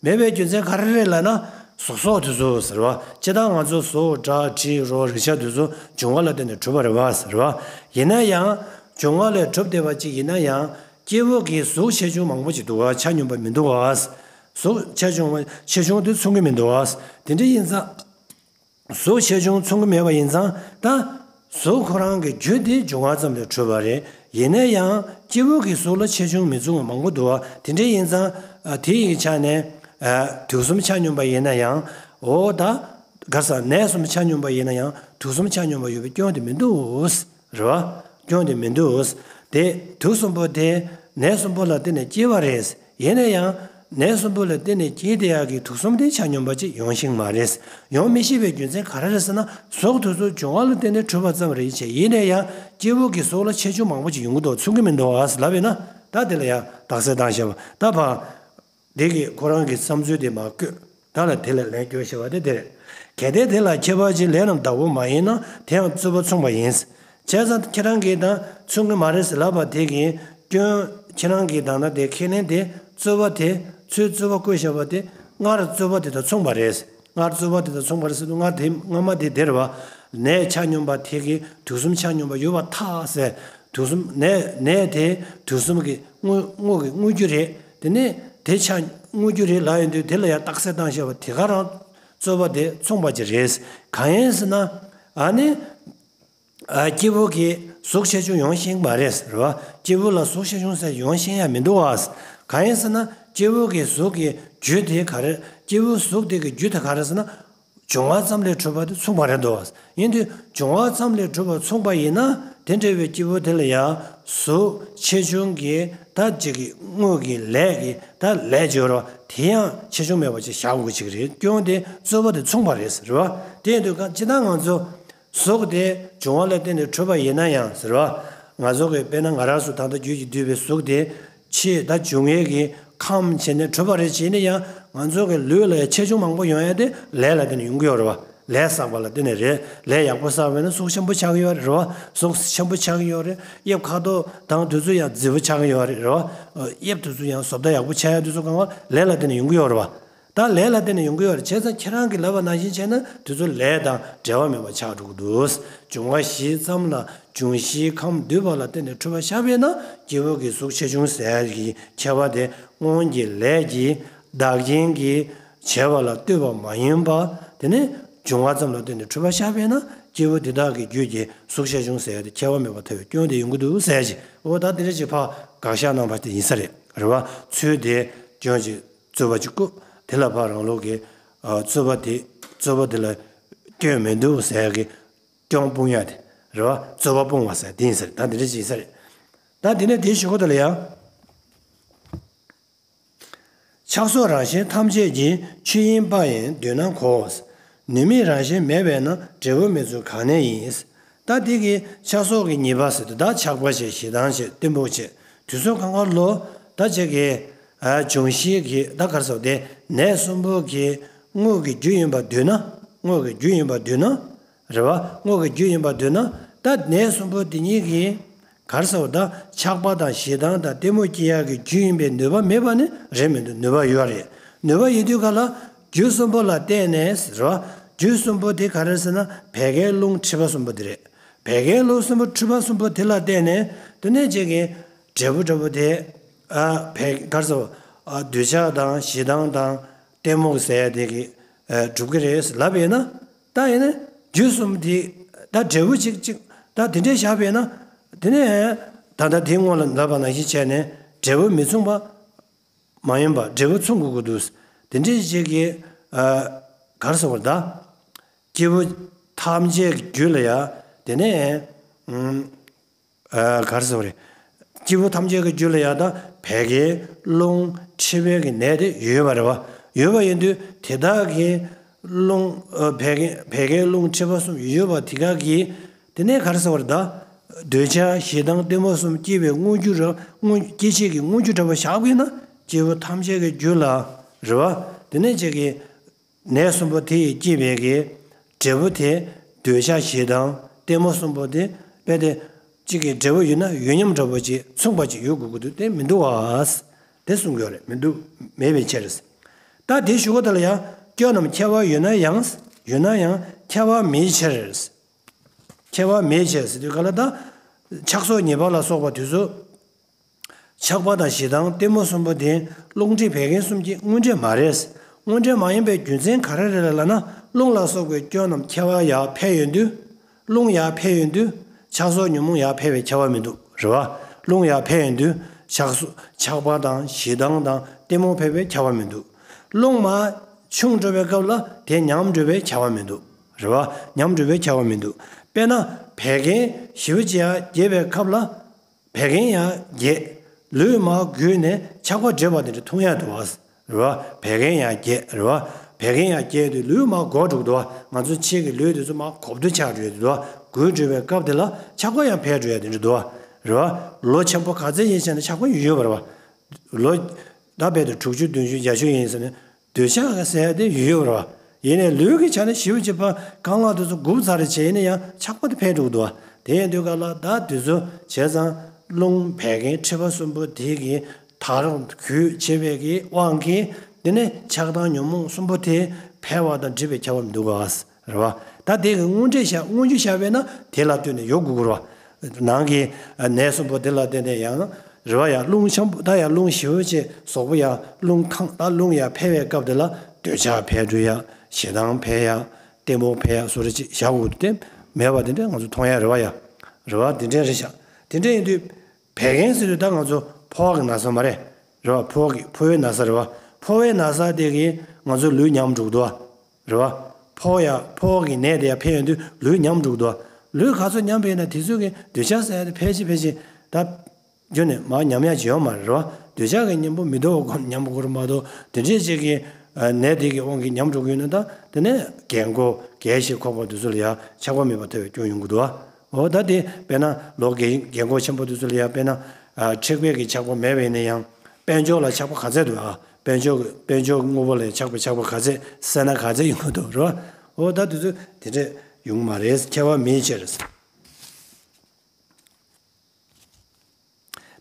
མེད་པའི་རྒྱུ་མཚན་ག་རེ་རེད་ལབ་ན། གཟུགས་སོགས་དེ་ཚོ་ཟེར་བ། སྤྱིར་བཏང་ང་ཚོ་གཟུགས་སྒྲ་དྲི་རོ་རེག་བྱ་དེ་ཚོ་འབྱུང་བ་ལ་བརྟེན་ནས་གྲུབ་པ་རེད་བ་ཟེར་བ། ཡིན་ན་ཡང་འབྱུང་བ་ལས་གྲུབ་བསྡད་པ་ཅིག་ཡིན་ན་ཡང་སྐྱེ་བོ་གི་གཟུགས་ཆེ་ཆུང་མང་པོ་ཅིག་འདུག་བ། ཆ་སྙོམས་པ་མི་འདུག་བ། གཟུགས་ཆེ་ཆུང་བ་ཆེ་ཆུང་དེ་མཚུངས་ཀྱི་མི་འདུག་བ། དེ་འདྲ་ཡིན་ཙང་། གཟུགས་ཆེ་ཆུང་མཚུངས་ཀྱི་མེད་པ་ཡིན་ཙང་ད། གཟུགས་ཁོ་རང་གི་རྒྱུ་དེ་འབྱུང་བ་ཙམ་ལས་གྲུབ་པ་རེད། ཡིན་ན་ཡང་སྐྱེ་བོ་གི་གཟུགས་ལ་ཆེ་ཆུང་མི་མཚུངས་པ་མང་པོ་འདུག་བ། དེ་འདྲ་ཡིན་ཙང་། ཨ་དེ་ཡི་ཆ་ནས། ཨ་དུག་གསུམ་ཆ་སྙོམས་པ་ཡིན་ན་ཡང་། འོ་ད། ག་ས་ནད་གསུམ་ཆ་སྙོམས་པ་ཡིན་ན་ཡང་དུག་གསུམ་ཆ་སྙོམས་པ་ཡོད་པའི་སྐྱོན་དེ་མི་འདུག་རེད་བ། སྐྱོན་དེ་མི་འདུག་དེ་དུག་གསུམ་པོ་དེ་ནད་གསུམ་པོ་ལ་བརྟེན་ནས་སྐྱེ་བ་རེད། ཡིན་ན་ཡང་། ནད་གསུམ་པོ་ལ་བརྟེན་ནས་སྐྱེས་བསྡད་ཡག་གི་དུག་གསུམ་དེ་ཆ་སྙོམས་པ་ཅིག་ཡོང་ཤེས་མ་རེད། ཡོང་མི་ཤེས་པའི་རྒྱུ་མཚན་ག་རེ་རེད་ཟེར་ན། གཟུགས་དེ་ཚོ་འབྱུང་བ་ལ་བརྟེན་ནས་གྲུབ་པ་ཙམ་རེད་བྱས། ཡིན་ན་ཡང་སྐྱེ་བོ་གི་གཟུགས་ལ་ཆེ་ཆུང་མང་པོ་ཅིག་ཡོང་གི་འདུག་མཚུངས་ཀྱི་མི་འདུག་ཨ་ལབ་ཡིན་ན། ད་དེ་ལ་ཡང་རྟགས་གསལ་བཏང་བཞག་པ། ད་ཕར་དེ་གི་ཁོ་རང་གི་བསམ་ཚུལ་དེ་མར་བཀོད། ད་ལ་དེ་ལ་ལན་སྐྱོན་བཞག་པ་དེ་དེ་རེད། གལ་ཏེ་དེ་ལ་ཁྱད་པར་ཅན་ལས་རྣམས་བདག་པོ་མ་ཡིན་ན། དེ་ཡང་རྩོད་པ་མཚུངས་པ་ཡིན། བྱས་ཙང་ཁྱེད་རང་གིས་ད་མཚུངས་ཀྱི་མ་རེད་ཟེར་ལབ་པ་དེ་གི་སྐྱོན། ཁྱེད་རང་གིས་ད་ལྟ་དེ་ཁས་ལེན་དེ་རྩོད་པ་དེ། ཚུར་རྩོད་པ་བཀོད་བཞག་པ་དེ་སྔར་རྩོད་པ་དེ་དང་མཚུངས་པ་རེད། སྔར་རྩོད་པ་དེ་དང་མཚུངས་པ་རེད་ཟེར་དུས། སྔར་དེ་སྔ་མ་དེ་དེ་རེད་བ། ནད་ཆ་སྙོམས་པ་དེ་གི་དུག་གསུམ་ཆ་སྙོམས་པ་ཡོད་པར་ཐལ་ཟེར། དུག་གསུམ་ནད་ནད་དེ་དུག་གསུམ་གྱི་དངོས་དངོས་ཀྱི་དངོས་རྒྱུ་རེད། དེ་ནས་དེ་ཆ་དངོས་རྒྱུ་རེད་ལབ་ཡོང་དུས། དེ་ལ་ཡང་རྟགས་གསལ་བཏང་བཞག་པ་དེ་ག་རང་རྩོད་པ་དེ་མཚུངས་པ་ཅིག་རེད། གང་ཡིན་ཟེར་ན། ཨ་ནི། ཨ་སྐྱེ་བོ་གི་གཟུགས་ཆེ་ཆུང་ཡོང་ཤེས་མ་རེད་ཟེར་བ། སྐྱེ་བོ་ལ་གཟུགས་ཆེ་ཆུང་ཟེར་ཡོང་ཤེས་ཡ་མི་འདུག་བ། གང་ཡིན་ཟེར་ན། སྐྱེ་བོ་གི་གཟུགས་ཀྱི་རྒྱུ་དེ་ག་རེ། སྐྱེ་བོའི་གཟུགས་དེ་གི་རྒྱུ་དེ་ག་རེ་ཟེར་ན། འབྱུང་བ་ཙམ་ལས་གྲུབ་པ་དེ་མཚུངས་པ་རེད་འདུག་བ། ཡིན་དུས་འབྱུང་བ་ཙམ་ལས་གྲུབ་པ་མཚུངས་པ་ཡིན་ན། དེ་འདྲ་བའི་སྐྱེ་བོ་དེ་ལ་ཡང་གཟུགས་ཆེ་ཆུང་གི་ད་ཅིག་གི་དངོས་ཀྱི་ལས་ཀྱི་ད་ལས་སྦྱོར་བ་དེ་ཡང་ཆེ་ཆུང་མེད་པ་ཅིག་བཞག་དགོས་ཀྱི་རེད། སྐྱོན་དེ་རྩོད་པ་དེ་མཚུངས་པ་རེད་ཟེར་བ། དེ་ཡིན་དུས་ག་སྤྱིར་བཏང་ང་ཚོ། གཟུགས་དེ་འབྱུང་བ་ལ་བརྟེན་ནས་གྲུབ་པ་ཡིན་ན་ཡང་ཟེར་བ། ང་ཚོ་གི་དཔེར་ན་ང་རང་ཚོ་ད་ལྟ་རྒྱུད་ཀྱིས་བསྡུས་པའི་གཟུགས་དེ་ཕྱིས་ད་འབྱུང་ཡས་ཀྱི་ཁམས་བྱས་ནས་གྲུབ་པ་རེད། བྱས་ན་ཡང་ང་ཚོ་གི་ལུས་ལ་ཆེ་ཆུང་མང་པོ་ཡོང་ཡ་དེ་ལས་ལ་བརྟེན་ནས་ཡོང་གི་ཡོད་རེད་བ། ལས་བསགས་པ་ལ་བརྟེན་ནས་རེད། ལས་ཡག་པོ་བསགས་པས་ན་གཟུགས་ཆེན་པོ་ཆགས་ཀྱི་ཡོད་རེད་བ། གཟུགས་ཆེན་པོ་ཆགས་ཀྱི་ཡོད་རེད། དབྱིབས་ཁ་དོག་དང་དེ་ཚོ་ཡང་མཛེས་པོ་ཆགས་ཀྱི་ཡོད་རེད་བ། དབྱིབས་དེ་ཚོ་ཡང་བཟོ་ལྟ་ཡག་པོ་ཆགས་ཡ་དེ་ཚོ་གང་ག་ལས་ལ་བརྟེན་ནས་ཡོང་གི་ཡོད་རེད་བ། ད་ལས་ལ་བརྟེན་ནས་ཡོང་གི་ཡོད་རེད། བྱས་ཙང་ཁྱེད་རང་གིས་ལབ་པ་ནང་བཞིན་བྱས་ན་དེ་ཚོ་ལས་དང་འབྲེལ་བ་མེད་པ་ཆགས་འགྲོ་གི་འདུག་འབྱུང་བ་བཞི་ཙམ་ལ་འབྱུང་བཞིའི་ཁམས་འདུས་པ་ལ་བརྟེན་ནས་གྲུབ་པ་ཆགས་པས་ན། སྐྱེ་བོ་གི་གཟུགས་ཆེ་ཆུང་ཟེར་གྱི་ཁྱད་པར་དེ་སྔོན་གྱི་ལས་ཀྱིས་བདག་རྐྱེན་གྱིས་བྱས་པ་ལ་ལྟོས་པ་མ་ཡིན་པ། དེ་ནི་འབྱུང་བ་ཙམ་ལ་བརྟེན་ནས་གྲུབ་པ་ཆགས་པས་ན། སྐྱེ་བོ་དེ་དག་གི་རྒྱུད་ཀྱི་གཟུགས་ཆེ་ཆུང་ཟེར་དེ་ཁྱད་པར་མེད་པར་ཐལ་བའི་སྐྱོན་དེ་ཡོང་གི་འདུག་ཟེར་གྱི། འོ་ད་དེ་འདྲ་ཅིག་ཕར་དགག་བཞག་གནང་བ་དེ་ཡིན་ས་རེད། རེད་བ། ཚུལ་དེ་སྐྱོན་གྱི་རྩོད་པ་གཅིག་པུ་དེ་ལ་ཕར་རང་ལུགས་ཀྱི་ཨ་རྩོད་པ་དེ་རྩོད་པ་དེ་ལ་སྐྱོན་མི་འདུག་ཟེར་གི་སྐྱོན་སྤུངས་ཡ་དེ་ རེད་བ། རྩོད་པ་སྤོང་བ་ཟེར་དེ་ཡིན་ས་རེད། ད་འདི་འདྲ་ཅིག་ཡིན་ས་རེད། ད་འདི་ནས་དེའི་གཞུག་གུ་དེ་ལ་ཡང་། ཆགས་སོགས་རང་བཞིན་ཐམས་ཅད་ཀྱི། ཆོས་དབྱིངས་པ་ཡིན་འདོད་ན་གོ། ནུས་མེད་རང་བཞིན་མེད་པས་ན། འབྲས་བུ་མི་ཚུགས་གང་ནས་ཡིན། ད་དེ་གི་ཆགས་སོགས་ཀྱི་ཉེས་པ་ཟེར་དུས་ད་ཆགས་པ་བྱས། ཞེ་སྡང་བྱས། གཏི་མུག་བྱས། དུས་གསུམ་གང་ག་ལོ་ད་ཅིག་གི་ཨ་འབྱུང་བཞིའི་གི་ད་ག་རེ་ཟེར་དེ་ནད་གསུམ་པོ་གི་དངོས་ཀྱི་རྒྱུ་ཡིན་པར་འདོད་ན། དངོས་ཀྱི་རྒྱུ་ཡིན་པར་འདོད་ན། རེད་བ། དངོས་ཀྱི་རྒྱུ་ཡིན་པར་འདོད་ན། ད་ནད་གསུམ་པོ་དེ་གཉིས་ཀྱི་ག་རེ་ཟེར་བ། ད་ཆགས་པ་དང་ཞེ་སྡང་དང་གཏི་མུག་སྐྱེ་ཡག་གི་རྒྱུ་ཡིན་པའི་ནུས་པ་མེད་པ་ནི་རེད་མི་འདུག་ནུས་པ་ཡོད་རེད། ནུས་པ་ཡོད་དུས་ག་ལ་རྒྱུ་གསུམ་པོ་ལ་བརྟེན་ནས་ཟེར་བ། རྒྱུ་གསུམ་པོ་དེ་ག་རེ་ཟེར་ན་བད་ཀན་རླུང་མཁྲིས་པ་གསུམ་པོ་དེ་རེད། བད་ཀན་རླུང་གསུམ་པོ་མཁྲིས་པ་གསུམ་པོ་དེ་ལ་བརྟེན་ནས་དེ་ནས་ཅིག་གི་འབྲས་བུ་འདྲ་པོ་དེ་ཨ་བད་ག་རེ་ཟེར་བ། ཨ་འདོད་ཆགས་དང་ཞེ་སྡང་དང་གཏི་མུག་ཟེར་ཡ་དེ་གི་ཨ་འགྲུབ་ཀྱི་རེད་ལབ་ཡིན་ན། ད་ཡིན་ན་རྒྱུ་གསུམ་དེ་ད་འབྲས་བུ་གཅིག་གཅིག་ད་དེ་འདྲས་བཞག་པས་ན། དེ་ནས་ད་ལྟ་དེའི་སྔོན་ལ་ལབ་པ་ནང་བཞིན་བྱས་ནས་འབྲས་བུ་མི་མཚུངས་པ་མ་ཡིན་པ་འབྲས་བུ་མཚུངས་དགོས་ཀྱི་འདུག་དེ་འདྲས་ཅིག་གི་ཨ་ག་རེ་ཟེར་བ། ད་སྐྱེས་བུ་ཐམས་ཅད་ཀྱི་རྒྱུད་ལ་ཡ་དེ་ནས་ཨུམ། ཨ་ག་རེ་ཟེར་བ་རེད། སྐྱེས་བུ་ཐམས་ཅད་ཀྱི་རྒྱུད་ལ་ཡང་ད་བད་ཀན་རླུང་མཁྲིས་པའི་གི་ནད་དེ་ཡོད་པ་རེད་བ། ཡོད་པ་ཡིན་དུས་དེ་དག་གི་རླུང་ཨ་བད་ཀན་བད་ཀན་རླུང་མཁྲིས་པ་གསུམ་ཡོད་པ་དེ་ག་གི་དེ་ནས་ག་རེ་ཟེར་བ་རེད། ད་འདོད་ཆགས་ཞེ་སྡང་གཏི་མུག་གསུམ་སྐྱེ་བའི་སྔོན་འཇུག་ར་སྔོན་སྐྱེད་བྱེད་ཀྱི་སྔོན་འཇུག་འདྲ་པོ་བཞག་པ་ཡིན་ན། སྐྱེས་བུ་ཐམས་ཅད་ཀྱི་རྒྱུད་ལ་རེད་བ། དེ་ནས་ཅིག་གི་ནད་གསུམ་པོ་དེ་ཡིས་སྐྱེས་པའི་གི་འབྲས་བུ་དེ་འདོད་ཆགས་ཞེ་སྡང་གཏི་མུག་གསུམ་པོ་དེ་རྦད་དེ་གཅིག་གི་འབྲས་བུ་ཡོད་ན་ཡོད་མཉམ་འདྲ་པོ་ཅིག་མཚུངས་པ་ཅིག་ཡོད་དགོས་ཀྱི་འདུག་དེ་མི་འདུག་བ། དེ་གསུང་གི་ཡོད་རེད། མི་འདུག་མེད་པའི་ཕྱིར། ད་དེའི་གཞུག་གུ་དེ་ལ་ཡང་སྐྱོན་རྣམས་ཁྱད་པར་ཡོད་ན་ཡང་། ཡོད་ན་ཡང་ཁྱད་པར་མེད་ཕྱིར། ཁྱད་པར་མེད་ཕྱིར་ཟེར་དུས་ག་ལ་ད་ཆགས་སོགས་ཉེས་པ་ལ་སོགས་པ་དེ་ཚོ། ཆགས་པ་དང་ཞེ་སྡང་གཏི་མུག་གསུམ་པོ་དེ་རླུང་མཁྲིས་བད་ཀན་གསུམ་གྱི་དངོས་འབྲས་མ་རེད། དངོས་འབྲས་མ་ཡིན་པའི་རྒྱུ་མཚན་ག་རེ་རེད་ལབ་ན། རླུང་ལ་སོགས་པའི་སྐྱོན་རྣམས་ཁྱད་པར་ཡར་འཕེལ་ཡོང་དུས། རླུང་ཡར་འཕེལ་ཡོང་དུས་ཆགས་སོགས་ཉོན་མོངས་ཡར་འཕེལ་བའི་ཁྱད་པར་མི་འདུག་རེད་བ། རླུང་ཡར་འཕེལ་ཡོང་དུས་ཆགས་སོ་ཆགས་པ་དང་ཞེ་སྡང་དང་གཏི་མུག་འཕེལ་བའི་ཁྱད་པར་མི་འདུག་རླུང་མར་ཆུང་འགྲོ་བའི་སྐབས་ལ་དེ་ཉམས་འགྲོ་བའི་ཁྱད་པར་མི་འདུག་རེད་བ། ཉམས་འགྲོ་བའི་ཁྱད་པར་མི་འདུག་དཔེར་ན་བད་ཀན་ཞེ་པོ་ཅིག་ཡར་རྒྱས་པའི་སྐབས་ལ། བད་ཀན་ཡང་རྒྱས། ལུས་མར་འགུལ་ནས་ཆགས་པ་འགྲིབ་པ་དེ་འདྲ་མཐོང་ཡག་འདུག་བ། རེད་བ། བད་ཀན་ཡང་རྒྱས། རེད་བ། བད་ཀན་ཡང་རྒྱས་དུས་ལུས་མར་འགུལ་འགྲོ་གི་འདུག་བ། ང་ཚོ་ཕྱི་གི་ལུས་དེ་ཚོ་མར་གོབ་ཏོ་ཆགས་འགྲོ་ཡག་འདུག་བ། འགུལ་འགྲོ་བའི་སྐབས་དེ་ལ་ཆགས་པ་ཡང་འཕེལ་འགྲོ་ཡག་དེ་འདྲ་འདུག་བ། རེད་བ། ལོ་ཆེན་པོ་ག་ཚད་ཡིན་ཟེར་ན་ཆགས་པ་ཡོད་ཡོད་པ་རེད་བ། ལོ་ད་རྦད་དེ་དྲུག་ཅུ་བདུན་ཅུ་བརྒྱད་ཅུ་ཡིན་ཟེར་ན། འདོད་ཆགས་ཟེར་ཡ་དེ་ཡོད་ཡོད་རེད་བ། ཡིན་ནའི་ལུས་ཀྱི་ཆ་ནས་ཞེ་པོ་ཅིག་ཕར་རྐང་ལག་དེ་ཚོ་འགུག་ཚར་རེ་བྱས་ཡིན་ན་ཡང་ཆགས་པ་དེ་འཕེལ་འགྲོ་གི་འདུག་བ། དེ་ཡིན་དུས་ག་ལ་ད་དེ་ཚོ་བྱས་ཙང་རླུང་བད་ཀན་མཁྲིས་པ་གསུམ་པོ་དེ་གི་དག་རྒྱུ་བྱེད་པའི་གི་དབང་གིས་དེ་ནས་ཆགས་སྡང་ཉོན་མོངས་གསུམ་པོ་དེ་འཕེལ་བ་དང་འགྲིབ་པའི་ཁྱད་པར་མི་འདུག་ག་རེད་བ། ད་དེ་གི་དངོས་འབྲས་བཞག་དངོས་རྒྱུ་བཞག་པས་ན་དེ་ལ་ལྟོས་ནས་ཡོད་དགོས་ཀྱི་རེད་བ། ནང་གི་ནད་གསུམ་པོ་དེ་ལ་བརྟེན་ནས་ཡང་རེད་བ། ཡང་རླུང་ཆེན་པོ་ད་ཡང་རླུང་ཞེ་པོ་ཅིག་གཟུགས་པོ་ཡང་རླུང་ཁམས་ད་རླུང་ཡང་འཕེལ་བའི་སྐབས་དེ་ལ་འདོད་ཆགས་འཕེལ་འགྲོ་ཡ། ཞེ་སྡང་འཕེལ་ཡ། གཏི་མུག་འཕེལ་ཡ་སོགས་རེ་ཅིག་བཞག་དགོས་དེ་མེད་པ་དེ་འདྲ་ང་ཚོ་མཐོང་ཡ་རེད་བ། ཡ་རེད་བ། དེ་འདྲ་རེད་ཤག་དེ་འདྲ་ཡིན་དུས་བད་ཀན་ཟེར་དུས་ད་ང་ཚོ་ཕོ་བ་གི་ན་ཚ་མ་རེད། རེད་བ། ཕོ་བ་གི་ཕོ་བའི་ན་ཚ་རེད་བ། ཕོ་བའི་ན་ཚ་དེ་གིས་ང་ཚོ་ལུས་ཉམས་འགྲོ་གི་འདུག་བ། རེད་བ། ཕོ་ཡ་ཕོ་བ་གི་ནད་དེ་ཡ་འཕེལ་ཡོང་དུས་ལུས་ཉམས་འགྲོ་གི་འདུག་བ། ལུས་ག་ཚོད་ཉམས་པ་ཡིན་ན་དེ་ཚོ་གི་འདོད་ཆགས་ཟེར་ཡ་དེ་འཕེལ་ཆེ་འཕེལ་ཆེ་ད། རྒྱུ་ནས་མར་ཉམས་ཡ་ཅིག་ཡོད་མ་རེད་བ། འདོད་ཆགས་ཀྱི་གཉེན་པོ་མི་ལྡོག་པ་ཉམས་པ་དགོས་རེད་མ་གཏོགས་དེ་འདྲས་ཅིག་གི་ནད་དེ་གི་དབང་གིས་ཉམས་འགྲོ་གི་ཡོད་ན་ད་དེ་ནས་རྒན་གོག་རྒས་ཤིང་འཁོགས་པ་དེ་ཚོ་ལ་ཡ་ཆགས་པ་མེད་པར་ཐར་བའི་སྐྱོན་ཡོང་གི་འདུག་བ། འོ་ད་དེ་དཔེར་ན་ལོ་རྒན་རྒན་གོག་ཆེན་པོ་དེ་ཚོ་ལ་ཡ་དཔེར་ན་མཁྲེགས་པའི་གི་ཆགས་པ་མེད་པ་ཡིན་ན་ཡང་དཔལ་འབྱོར་ལ་ཆགས་པ་ག་ཚད་འདུག་ཨ། དཔལ་འབྱོར་གི་དཔལ་འབྱོར་གི་དངོས་པོ་ལ་ཆགས་པ་ཆགས་པ་ག་ཚད་སེར་སྣ་ག་ཚད་ཡོང་གི་འདུག་རེད་བ། འོ་ད་དེ་ཚོ་དེ་འདྲས་ཡོང་མ་རེད། ཁྱད་པར་མེད་ཅེས་རེད།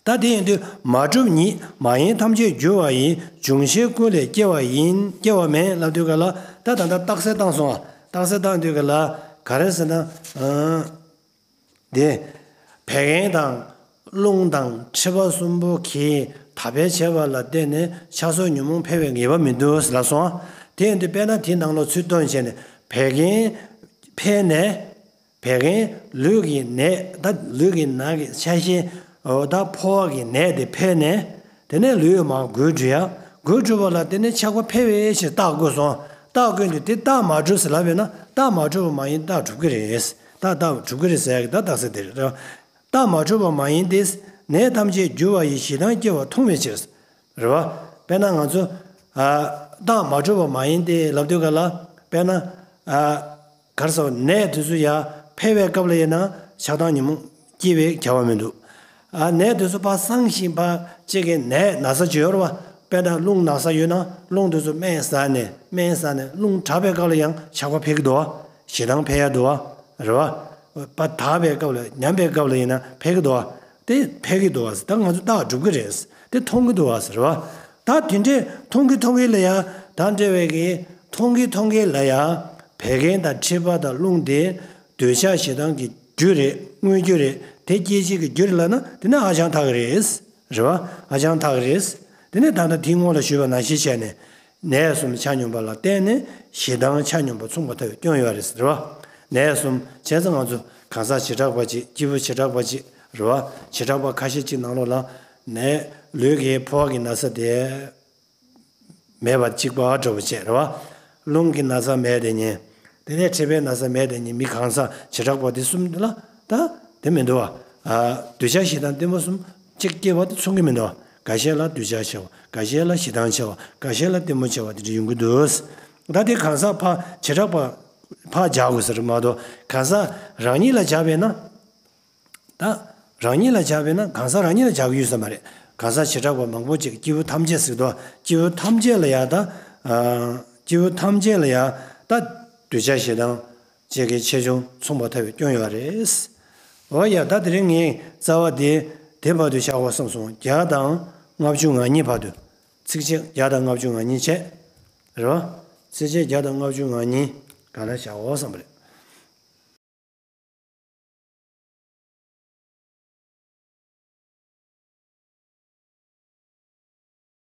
ད་དེ་ཡིན་དུས་མ་གྲུབ་ཉིད་མ་ཡིན་ཐམས་ཅད་འགྱུར་བ་ཡིན། འབྱུང་ཞེན་ཀུན་ལས་སྐྱེ་བ་ཡིན། སྐྱེ་བ་མེད་ལབ་དུས་ག་ལ་ད་ད་ལྟ་རྟགས་གསལ་བཏང་སོང་ཨ། རྟགས་གསལ་བཏང་དུས་ག་ལ་ག་རེ་ཟེར་ན། ཨང་། དེ། བད་ཀན་དང་རླུང་དང་མཁྲིས་པ་གསུམ་པོ་གིས་དག་པའི་བྱེད་པ་ལ་བརྟེན་ནས་ཆགས་སོགས་ཉོན་མོངས་འཕེལ་བའི་ངེས་པ་མི་འདུག་ལབ་སོང་ཨ། དེ་ཡིན་དུས་དཔེར་ན་དེའི་ནང་ལོགས་ཚུར་བཏོན་བྱས་ནས་བད་ཀན་འཕེལ་ནས། བད་ཀན་ལུས་ཀྱི་ནད་ད་ལུས་ཀྱི་ནང་གི་ཆ་ཤས་འོ་ད་ཕོ་བ་གི་ནད་དེ་འཕེལ་ནས་དེ་ནས་ལུས་མར་འགུལ་འགྲོ་ཡ། འགུལ་འགྲོ་བ་ལ་དེ་ནས་ཆགས་པ་འཕེལ་བའི་ཕྱིར་རྟགས་བཀོད་སོང་། རྟགས་བཀོད་དུས་དེ་རྟགས་མ་གྲུབ་ཟེར་ལབ་པས་ན་རྟགས་མ་གྲུབ་པ་མ་ཡིན་རྟགས་གྲུབ་ཀྱི་རེད། ད་རྟགས་གྲུབ་ཀྱི་རེད་ཟེར་ཡག་གི་ད་རྟགས་གསལ་དེ་རེད། རྟགས་མ་གྲུབ་པ་མ་ཡིན་ཏེ། ནད་ཐམས་ཅད་འགྱུར་བ་ཡི། ཞེ་སྡང་སྐྱེ་བ་མཐོང་བའི་ཕྱིར། རེད་བ། དཔེར་ན་ང་ཚོ་ཨ་རྟགས་མ་གྲུབ་པ་མ་ཡིན་ཏེ་ལབ་དུས་ག་ལ། དཔེར་ན་ཨ་ག་རེ་ཟེར། ནད་དེ་ཚོ་ཡར་འཕེལ་བའི་སྐབས་ལ་ཡིན་ན་ཆགས་སྡང་ཉོན་མོངས་སྐྱེ་བའི་བྱ་བ་མི་འདུག་ཨ་ནད་དེ་ཚོ་ཕར་སངས་ཤིང་ཕར་གཅིག་གི་ནད་ན་ཚ་ཅིག་ཡོད་རེད་བ། དཔེར་ན་རླུང་ན་ཚ་ཡོད་ན་རླུང་དེ་ཚོ་སྨན་ཟ་ནས་སྨན་ཟ་ནས་རླུང་དྲག་པའི་སྐབས་ལ་ཡང་ཆགས་པ་འཕེལ་གྱི་འདུག་བ། ཞེ་སྡང་འཕེལ་ཡ་འདུག་བ། རེད་བ། ཕར་དག་པའི་སྐབས་ལ་ཉམས་པའི་སྐབས་ལ་ཡིན་ན་འཕེལ་གྱི་འདུག་བ། དེ་འཕེལ་གྱི་འདུག་བ། ད་ང་ཚོ་རྟགས་གྲུབ་ཀྱི་རེད། དེ་མཐོང་གི་འདུག་བ་ཟེར་བ། ད་དེ་འདྲས་མཐོང་གི་མཐོང་གི་ལ་ཡ། ད་འདྲ་བའི་གི་མཐོང་གི་མཐོང་གི་ལ་ཡ། བད་ཀན་དང་མཁྲིས་པ་དང་རླུང་དེ་འདོད་ཆགས་ཞེ་སྡང་གི་རྒྱུ་རེད། དངོས་རྒྱུ་རེད། དེ་སྐྱེད་བྱེད་ཀྱི་རྒྱུ་རེད་ལབ་ན་དེ་ནི་ཨ་ཅང་ཐག་གི་རེད། རེད་བ། ཨ་ཅང་ཐག་གི་རེད། དེ་ནི་ད་ལྟ་དེའི་སྔོན་ལ་ཞུས་པ་ནང་བཞིན་བྱས་ནས། ནད་གསུམ་ཆ་སྙོམས་པ་ལ་བརྟེན་ནས་ཞེ་སྡང་ཆ་སྙོམས་པ་མཚུངས་པ་ཐལ་བའི་སྐྱོན་ཡོད་རེད་ཟེར་བ། ནད་གསུམ་བྱས་ཙང་ང་ཚོ་གང་ཟག་བྱེ་བྲག་པ་གཅིག་སྐྱེས་བུ་བྱེ་བྲག་པ་གཅིག་རེད་བ། བྱེ་བྲག་པ་ཁ་ཤས་གཅིག་ནང་ལོགས་ལ་ནད་ལུས་ཀྱི་ཕོ་བ་གི་ན་ཚ་དེ་མེད་པ་གཅིག་པ་འདྲ་པོ་བྱས་རེད་བ། རླུང་གི་ན་ཚ་མེད་དེ་ཉིད། དེ་ནས་མཁྲིས་པའི་ན་ཚ་མེད་དེ་ཉིད། མི་གང་ཟག་བྱེ་བྲག་པ་དེ་གསུམ་ལ་ད་དེ་མི་འདུག་བ། ཨ་འདོད་ཆགས་ཞེ་སྡང་གཏི་མུག་གསུམ་གཅིག་སྐྱེ་བ་དེ་མཚུངས་ཀྱི་མི་འདུག་བ། འགའ་ཤས་ལ་འདོད་ཆགས་ཆེ་བ། འགའ་ཤས་ལ་ཞེ་སྡང་ཆེ་བ། འགའ་ཤས་ལ་གཏི་མུག་ཆེ་བ་དེ་འདྲ་ཡོང་གི་འདུག་ད་དེ་གང་ཟག་ཕར་བྱེ་བྲག་པ་ཕར་སྦྱར་དགོས་ཟེར་མ་གཏོགས་གང་ཟག་རང་ཉིད་ལ་སྦྱར་བས་ན། ད་རང་ཉིད་ལ་སྦྱར་བས་ན་གང་ཟག་རང་ཉིད་ལ་སྦྱར་གྱི་ཡོད་ས་མ་རེད། གང་ཟག་བྱེ་བྲག་པ་མང་པོ་ཅིག་སྐྱེས་བུ་ཐམས་ཅད་ཟེར་དུས་སྐྱེས་བུ་ཐམས་ཅད་ལ་ཡང་ད་ཨ་སྐྱེས་བུ་ཐམས་ཅད་ལ་ཡང་ད་འདོད་ཆགས་ཞེ་སྡང་བཅས་ཀྱི་ཆེ་ཆུང་མཚུངས་པ་ཐལ་བའི་སྐྱོན་ཡོད་རེད། འོ་ཡ། ད་དེ་རིང་ངས་རྩ་བ་དེ་དེ་བར་དུ་བཞག་དགོས་བསམ་སོང་། བརྒྱ་དང་ལྔ་བཅུ་ང་གཉིས་བར་དུ། ཚིགས་བཅད་བརྒྱ་དང་ལྔ་བཅུ་ང་གཉིས་བྱས། རེད་བ། ཚིགས་བཅད་བརྒྱ་དང་ལྔ་བཅུ་ང་གཉིས་ག་ལ་བཞག་དགོས་བསམ་པ་རེད།